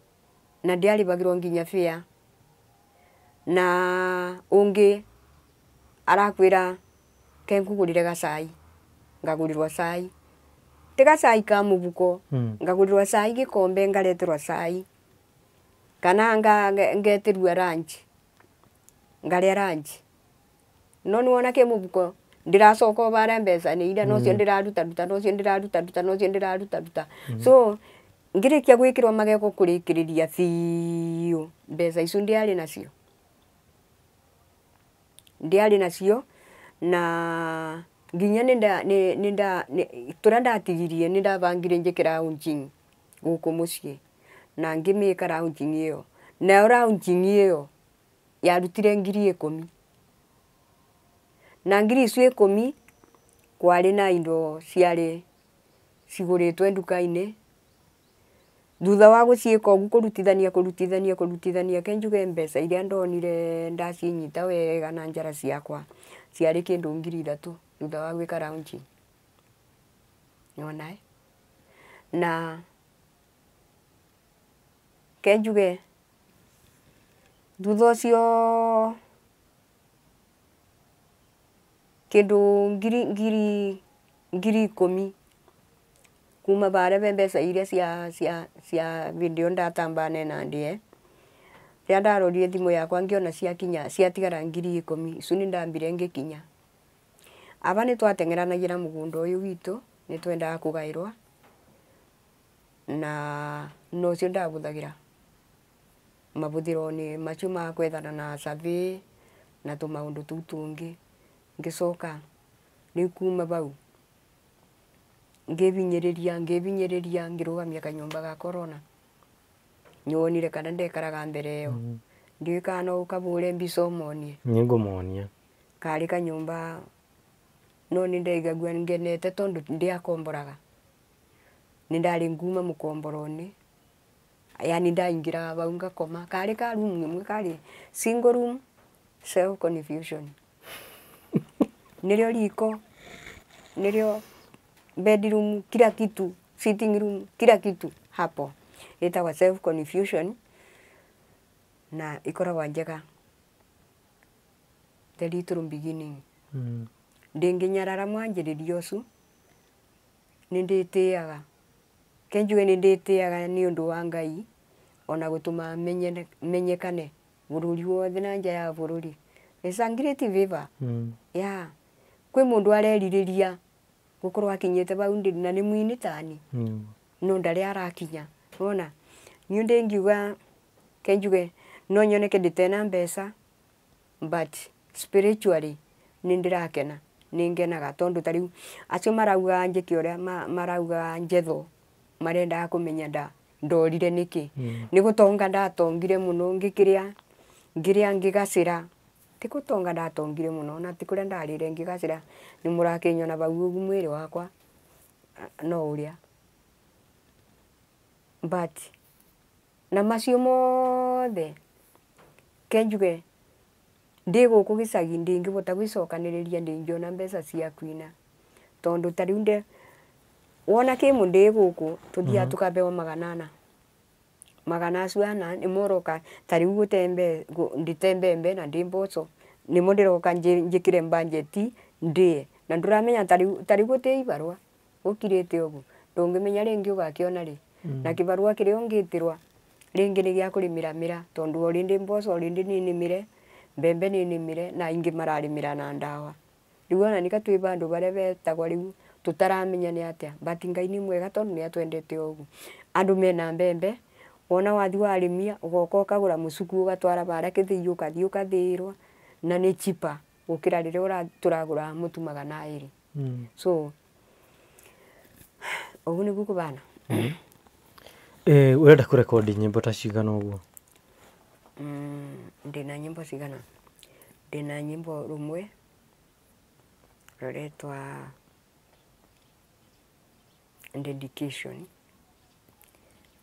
na ndiarĩbagĩrwo nginya fare na ũngĩ arakwĩra ke nkũgũrĩre gacai ngagũrĩrwo cai ti gacai ka mũbuko ngagũrĩrwo cai gĩkombe ngareterwo cai kana ngetĩrua lunch ngarĩa lunch no nĩwona kĩ mũbuko ndĩracoka o barĩa mbeca nĩ iria nocio ndĩraruta ruta nocio ndĩraruta ruta nocio ndĩraruta ruta. So ngĩrĩkia gwĩkĩrwo magego kũrĩkĩrĩria biũ mbeca icio ndiarĩ nacio na nginya tũrĩa ndatigirie nĩ ndabangire njĩke launching gũkũ mũciĩ na ngĩmĩka launching ĩyo nayo launching ĩyo yarutire 10,000 na ngiri icio 10 kwarĩ na indo ciarĩ cigũrĩtwe nduka-inĩ. Thutha wa gũciĩka ũguo kũrutithania ke njuge mbeca iria ndonire ndacinyita wega na njara ciakwa ciarĩ kĩndũ 3,000 thutha wa gwĩka launching. Nĩwona? Na ke njuge thutha ũcio kĩndũ 10,000 kuma barĩa be mbeca iria cia hĩndĩ ĩyo ndatamba nena ndĩe Rĩrĩa ndarorire thimũ yakwa ngĩona ciakinya ciatigara 10,000 icu nĩ ndambire ngĩkinya. Aba nĩ twateng'eranagia na mũgũnda ũyũ witũ nĩ twendaga kũgaĩrwa na nocio ndabũthagira mabuthiro-inĩ macio ma kwethana na survey na tũmaũndũ tũu tũngĩ. Ngĩcoka rĩu kuma bau ngĩbinyĩrĩria ngĩbinyĩrĩria ngĩrũgamia kanyũmba ga corona. Nĩwonire kana ndekaraga mbere ĩyo. Ndiũĩ kana no ũkabũre mbica ũmonie. Nĩngũmonia. Karĩ kanyũmba no nĩ ndaigagua ngenete tondu ndiakomboraga. Nĩ ndarĩ nguma mũkomboro-inĩ yani ndaingĩraga bau ngakoma. Karĩ ka room ĩmwe karĩ single room self confusion. Nĩrĩo riko, nĩrĩo bedroom, kila kitu, sitting room, kila kitu hapo. Ĩtagwo self confusion na ĩkoragwo njega. The little beginning. Ndĩngĩnyarara mwanjĩrĩrio ũcio nĩ ndĩtĩaga. Ke njuge nĩ ndĩtĩaga nĩ ũndũ wa Ngai ona gũtũma menyekane bũrũri wothe na nja ya bũrũri. It's a great favor. Yeah. Kwĩ mũndũ arerirĩria gũkorwo akinyĩte bau ndĩ na nĩ mũini tani. No ndarĩ arakinya. Wona? Niĩ ndĩngiuga ke njuge no nyoneke ndĩtena mbeca but spiritually nĩ ndĩrakena. Nĩ ngenaga tondũ ta rĩu acio maraugaga njĩke ũrĩa maraugaga njetho marendaga kũmenya ndorire nĩkĩ. Nĩ gũtonga ndatongire mũno ngĩkĩrĩa ngĩrĩa ngĩgacĩra. Ti gũtonga ndatongire mũno na ti kũrĩa ndarĩre ngĩgacĩra. Nĩ mũrakĩnyona bau ũguo mwĩrĩ wakwa no ũrĩa. But na macio mothe ke njuge ndĩ gũkũ gĩcagi ndingĩbota gwĩcokanĩrĩria ndĩngĩona mbeca cia kuina. Tondũ ta rĩu wona kĩmũ ndĩ gũkũ tũthiaga tũkabewa 400. Magana acio ana nĩmo ũroka ta rĩu gũtembe ndĩte mbembe na ndĩ mboco nĩmo ndĩroka njĩkĩre budget ndĩe na ndũramenya ta rĩu gũtĩ ibarũa gũkirĩte ũguo ndũngĩmenya rĩngĩ ũgakĩona rĩ. Na kĩbarũa kĩrĩa ũngĩtĩrwa rĩngĩ nĩ gĩa kũrĩmĩra mĩra tondũ already mboco already nĩ nĩmĩre mbembe nĩ nĩmĩre na ingĩ mararĩmĩra na ndawa. Rĩu ona nĩka twĩ bandũ barĩa betagwo rĩu tũtaramenya nĩ atĩa but Ngai nĩ mwega tondũ nĩ atwendete ũguo. Andũ mena mbembe wona wathi warĩmia ũgoka ũkagũra mũcuku ũgatwara barĩa kĩthĩi ũgathiĩ ũkathĩĩrwo na nĩ cheaper gũkĩra rĩrĩa tũragũra mũtu 200. So ũguo nĩguo kũbana. Ũrenda kũrekondi nyĩmbo ta cigana ũguo? Ndĩna nyĩmbo cigana? Ndĩna nyĩmbo rũmwe rũretwa Dedication,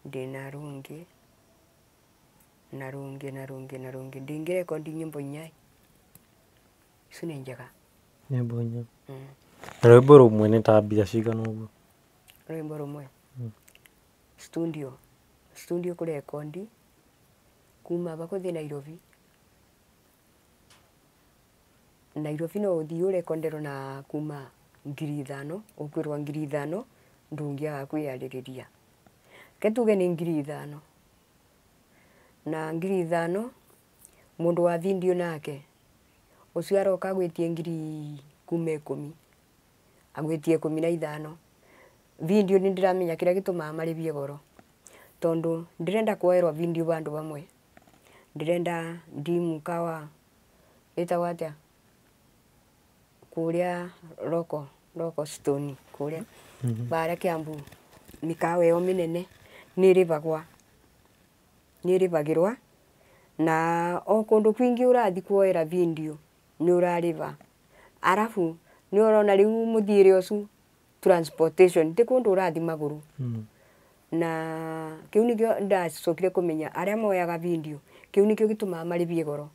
ndĩna rũngĩ na rũngĩ na rũngĩ na rũngĩ. Ndingĩrekondi nyĩmbo inya. Icio nĩ njega. Nyĩmbo inya. Na rwĩmbo rũmwe nĩ ta mbia cigana ũguo? Rwĩmbo rũmwe? Studio. Studio kũrekondi kuma aba kũthiĩ Nairobi. Nairobi no ũthiĩ ũrekonderwo na kuma 5,000 ũkwĩrwo 5,000 ndũngĩaga kwĩyarĩrĩria. Ke tuge nĩ 5,000. Na 5,000 mũndũ wa video nake ũcio aroka agwĩtie ngiri kuma 10 agwĩtie 15. Video nĩ ndĩramenya kĩrĩa gĩtũmaga marĩhie goro tondũ ndĩrenda kuoerwo video bandũ bamwe. Ndĩrenda ndimu kawa ĩtagwo atĩa kũrĩa Roko Stone kũrĩa barĩa Kiambu mĩkawa ĩyo mĩnene nĩ ĩrĩbagwa nĩ ĩrĩbagĩrwa na o kũndũ kwingĩ ũrathiĩ kuoera video nĩ ũrarĩba. Arabu nĩ ũrona rĩu mũthiĩre ũcio transportation ti kũndũ ũrathiĩ magũrũ. Na kĩu nĩkĩo ndacokire kũmenya arĩa moyaga video kĩu nĩkĩo gĩtũmaga marĩhie goro.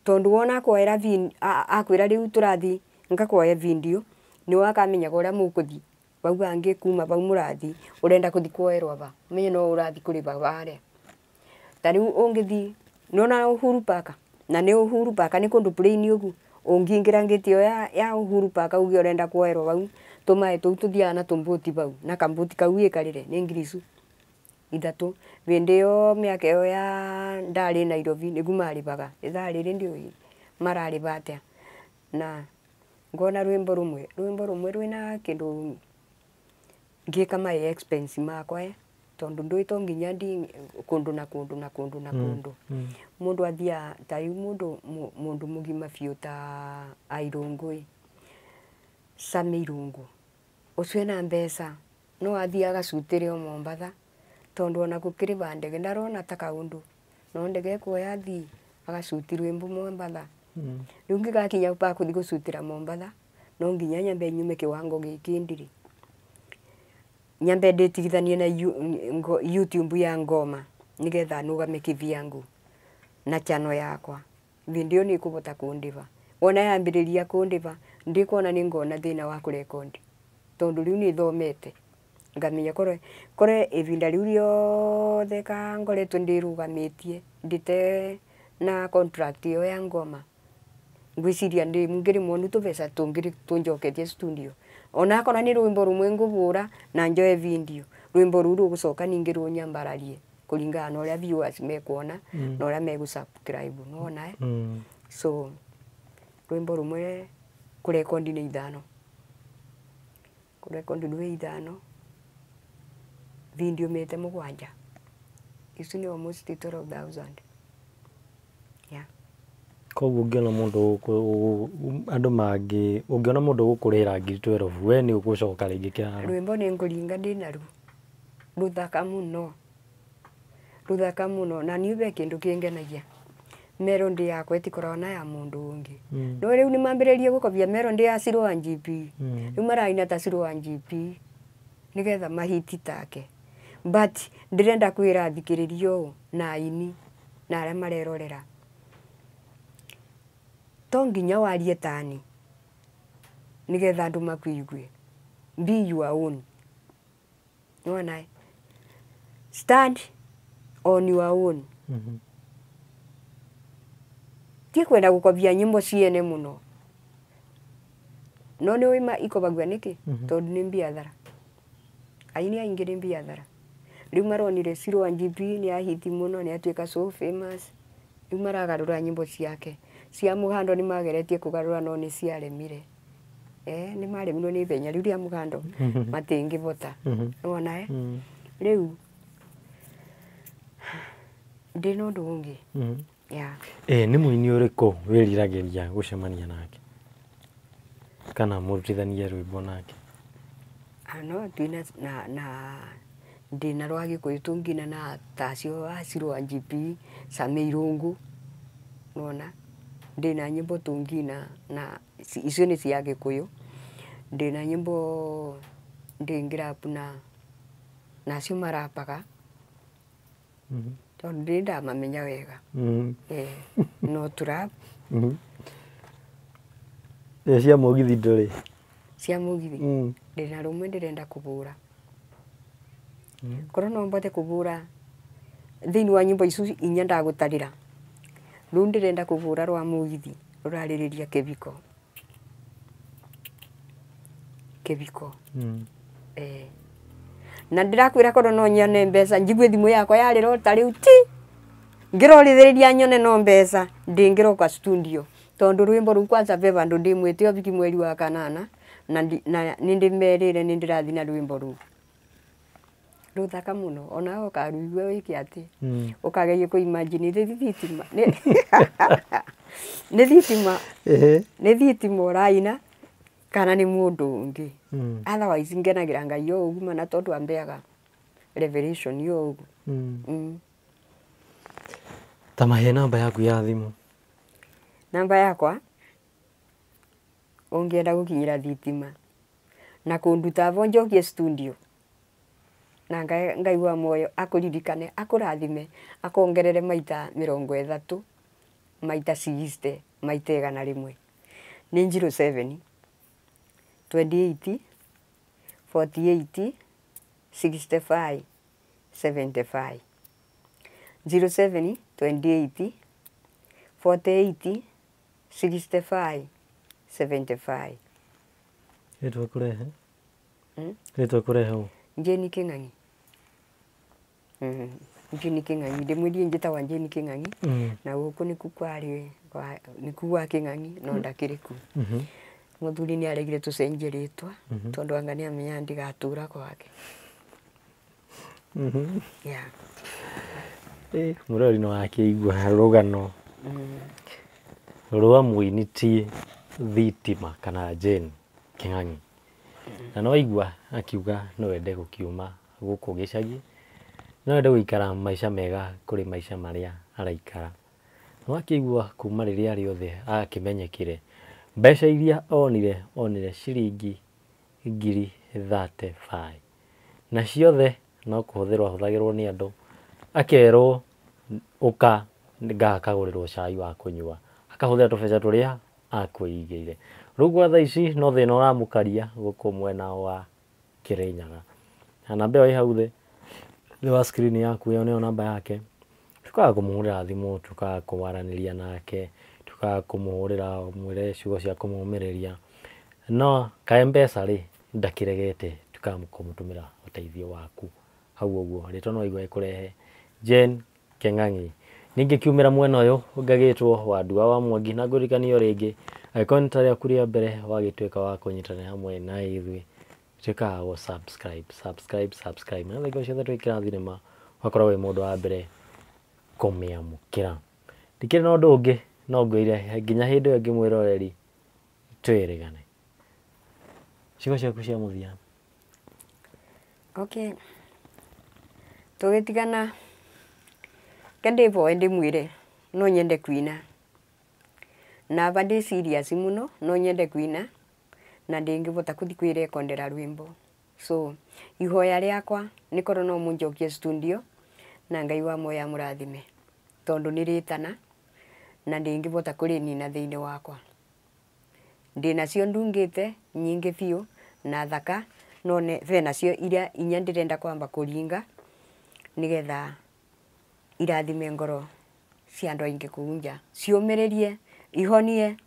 Tondũ wona akoera akwĩra rĩu tũrathiĩ ngakuoya video nĩ wakamenyaga ũrĩa mũkũthiĩ bau hangĩ kuma bau mũrathiĩ ũrenda kũthiĩ kuoerwo ba ũmenye no ũrathiĩ kũrĩba barĩa. Ta rĩu ũngĩthiĩ nĩwona Uhuru Park na nĩ Uhuru Park nĩ kũndũ plain ũguo ũngĩingĩra ngĩti ĩyo ya Uhuru Park uge ũrenda kuoerwo bau tũmaĩ tũu tũthiaga na tũmbũti bau na kambũti kau wĩkarĩre nĩ ngiri icu. ithatu bindi yo miaka yo ya ndari Nairobi nigu maribaga ithaa riri ndiui marariba atia na ngona rwimbo rumwe rwina kindu ngika my expense makwa tondu ndui to nginya ndi kundu na kundu na kundu na kundu mundu athia ta riu mundu mugima biu ta airungui Sami Irungu ucio ena mbeca no athie agacutire o Mombatha tondu ona gukiriva ndege ndarona ta kaundu no ndege kuoya athii agacuti rwimbo Mombatha. Riu ngigakinya pa kuthi gucutira Mombatha no nginya nyambe nyume kiwango giki ndiri nyambe nditigithanie na YouTube ya ngoma nigetha nugame kivyangu na chano yakwa vindi yo nikuvota kundiva wona yambiriria kundiva ndikuona ni ngona thina wa kurekondi tondu riu ni thomete ngamenya kore ivinda riu riothe ka ngoretwo ndirugamitie ndite na contract iyo ya ngoma ngwiciria ndi ngiri mwonu tubeca tungiri tunjoketie studio ona akona ni rwimbo rumwe ngubura na njoe video rwimbo ruru rugucoka ningi runyambararie kuringana na uria viewers mekuona na uria megu subscribe nona so rwimbo rumwe kurekondi ni ithano kurekondi ni ithano video mete mugwanja icu ni almost 12,000. Yeah. Koguo ungiona mundu andu mangi ungiona mundu gukurira ngiri 12 we ni ugucoka ringi kiharo rwimbo ni nguringa ndi naru ruthaka muno na niube kindu kingenagia melody yakwa itikoragwo na ya mundu ungi no riu ni mambiririe gukobia melody ya Siro wa GP riu maraina ta Siro wa GP nigetha mahiti take but ndirenda kwira thikiririo na aini na aria marerorera to nginya warie tani nigetha andu makuigue. Be your own. Nona stand on your own. Ti kwenda gukobia nyimbo ciene muno no ni wima ikobagwa niki tondu ni mbiathara aini aingi ni mbiathara riu maronire Siro wa GP ni ahiti muno ni atuika so famous riu maragarura nyimbo ciake cia mugando ni mageretie kugarura no ni ciaremire ni maremirwo ni ithenya riu ria mugando matingivota nona riu ndi no undu ungi. Yeah. Ni muini uriku wiriragiria gucemania nake kana murutithanie rwimbo nake? Ano twina na ndina rwa Gikuyu tungina na tacio a Siro wa GP Sami Irungu nona ndina nyimbo tungina na icio ni cia Gikuyu ndina nyimbo ndingirapu na nacio marapaga tondu ndi ndamamenya wega. No turap. Cia mugithi nduri? Cia mugithi ndina rumwe ndirenda kubura korwo no mbote kubura thiini wa nyimbo icu inya ndagutarira riu ndirenda kubura rwa mugithi ruraririria kibiko kibiko. Na ndirakwira korwo no nyone mbeca njigue thimu yakwa yarira ta riu ti ngirorithiriria nyone no mbeca ndingiroka studio tondu rwimbo ruu kwanza ve vandu ndimwite obiki mweri wa kanana na nindimerire nindirathi na rwimbo ruu ruthaka muno ona ukaruigua wike ati ukageria ku imagine ni thitima ni thitima ni thitima uraina kana ni mundu ungi. Otherwise ngenagira Ngai yo ugu mana tondu ambeaga revelation yo ugu. Ta mahe namba yaku ya thimu. Namba yakwa ungienda gukinyira thitima na kunduta vo njokie studio na Ngai wa moyo akuririkane akurathime akongerere maita 30 maita 60 maita 100 ni 07 28 48 65 75 07 28 48 65 75. Ritwa kurehe? Ritwa kurehe u? Jane King'ang'i. Jane King'ang'i ndimwirie njitagwa Jane King'ang'i na guku niku kwari niku gwa King'ang'i no ndakiri ku. Muthuri ni aregire tucenjie ritwa tondu anga ni amenya ndigatura kwake. Yeah. Murori no akĩigua rũgano rwa mũini ti Thitima kana Jane King'ang'i. Na no aigua akiuga no ende gũkiuma gũkũ gĩcagi, no ende gũikara maica mega kũrĩ maica marĩa araikara. No akĩigua kuma rĩrĩa rĩothe akĩmenyekire mbeca iria onire, onire ciringi 35,000 na ciothe no kũhũthĩrwo ahũthagĩrwo nĩ andũ, akerwo ũka ngakagũrĩrwo cai wa kũnyua, akahũthĩra tũbeca tũrĩa akwĩigĩire. Rĩu gwa thaa ici no thĩna ũramũkaria gũkũ mwena wa Kĩrĩnyaga. Na namba ĩyo ĩ hau thĩ wa screen yaku, ĩyo nĩyo namba yake. Tukaga kũmũhũrĩra thimũ, tukaga kwaranĩria nake, tukaga kũmũhũrĩra ũmwĩre ciugo cia kũmũmĩrĩria, no kaĩ mbeca rĩ ndakĩregete, tukaga kũmũtũmĩra ũteithio waku hau ũguo. Rĩtwa no waigua ĩkũrehe Jane King'ang'i. Ningĩ kiumĩra mwena ũyũ ngagĩtwo Wandua wa Mwangi, na ngũririkanie o rĩngĩ angĩkorwo nĩ ta rĩaku rĩa mbere wagĩtuĩka wa kũnyitanĩra hamwe na ithuĩ, tuĩkaga gũ subscribe, subscribe, subscribe, na hingo ciothe twĩkĩra thinema ũgakorwo wĩ mũndũ wa mbere kũmĩamũkĩra. Ndikĩrĩ na ũndũ ũngĩ no ngwĩre nginya hĩndĩ ĩyo ĩngĩ mwĩroreri, twĩrĩgane. Ciugo ciaku cia mũthia. Okay. Tũgĩtigana ke ndĩboe ndĩmwĩre no nyende kuina naba ndĩ serious mũno no nyende kuina na ndingĩbota kũthi kwĩrekondera rwĩmbo. So ihoya rĩakwa nĩ korwo no mũnjokie studio na Ngai wa muoyo amũrathime tondu nĩ rĩtana na ndingĩbota kũrĩnina thĩinĩ wakwa. Ndĩnacio ndungĩte nyingĩ biũ na thaka no benacio iria inya ndĩrenda kwamba kũringa nĩgetha irathime ngoro cia andũ aingĩ kũu nja, ciũmĩrĩrie, ihonie,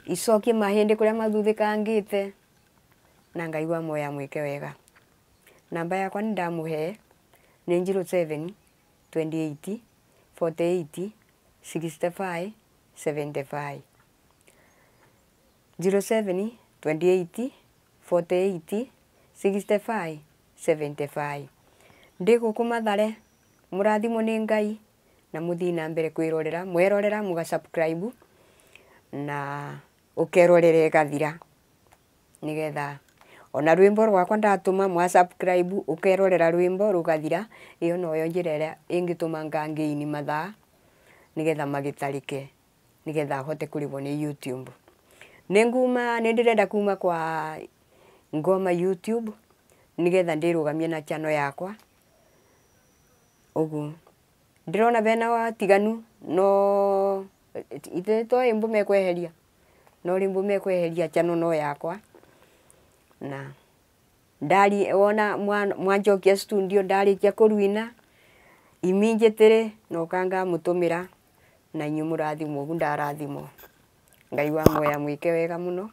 icokie mahĩndĩ kũrĩa mathuthĩkangĩte na Ngai wa muoyo amwĩke wega. Namba yakwa nĩ ndamũhe nĩ 07 28 48 65 75. 07 28 48 65 75. Ndĩ gũkũ Mathare, mũrathimwo nĩ Ngai na mũthiĩ na mbere kwĩrorera, mwerorera mũga subscribe na ũkerorera ĩgathira nĩgetha ona rwĩmbo rwakwa ndatũma mwa subscribe ũkerorera rwĩmbo rũgathira. Ĩyo noyo njĩra ĩrĩa ĩngĩtũma ngangĩini mathaa nĩgetha magĩtarĩke nĩgetha hote kũrĩhwo nĩ YouTube. Nĩ nguma nĩ ndĩrenda kuma kwa ngoma YouTube nĩgetha ndĩrũgamie na channel yakwa. Ũguo ndĩrona bena watiganu no ithe to ĩmbu mekweheria no rĩmbu mekweheria channel no yakwa na ndari wona mwanjokia studio ndarikia kũruina iminjĩtĩrĩ no kanga mũtũmĩra na inyuĩ mũrathimwo ũguo ndarathimwo. Ngai wa muoyo amwĩke wega mũno.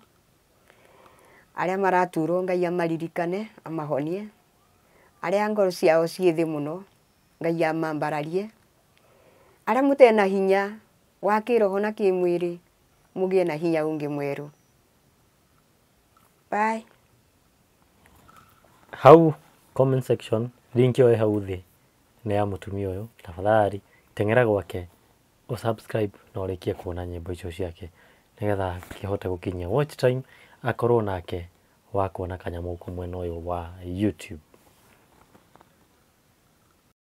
Arĩa maraturwo Ngai amaririkane amahonie, arĩa ngoro ciao ciĩ thĩ mũno Ngai amambararie, arĩa mũtena hinya wa kĩroho na kĩmwĩrĩ mũgĩe na hinya ũngĩ mwerũ. Bye. Hau comment section link ĩyo ĩ hau thĩ nĩ ya mũtumia ũyũ, tafadhali teng'era gwake ũ subscribe na ũrĩkie kuona nyĩmbo icio ciake nĩgetha akĩhote gũkinyia watch time akorwo nake wa kuona kanyamũ gũkũ mwena ũyũ wa YouTube.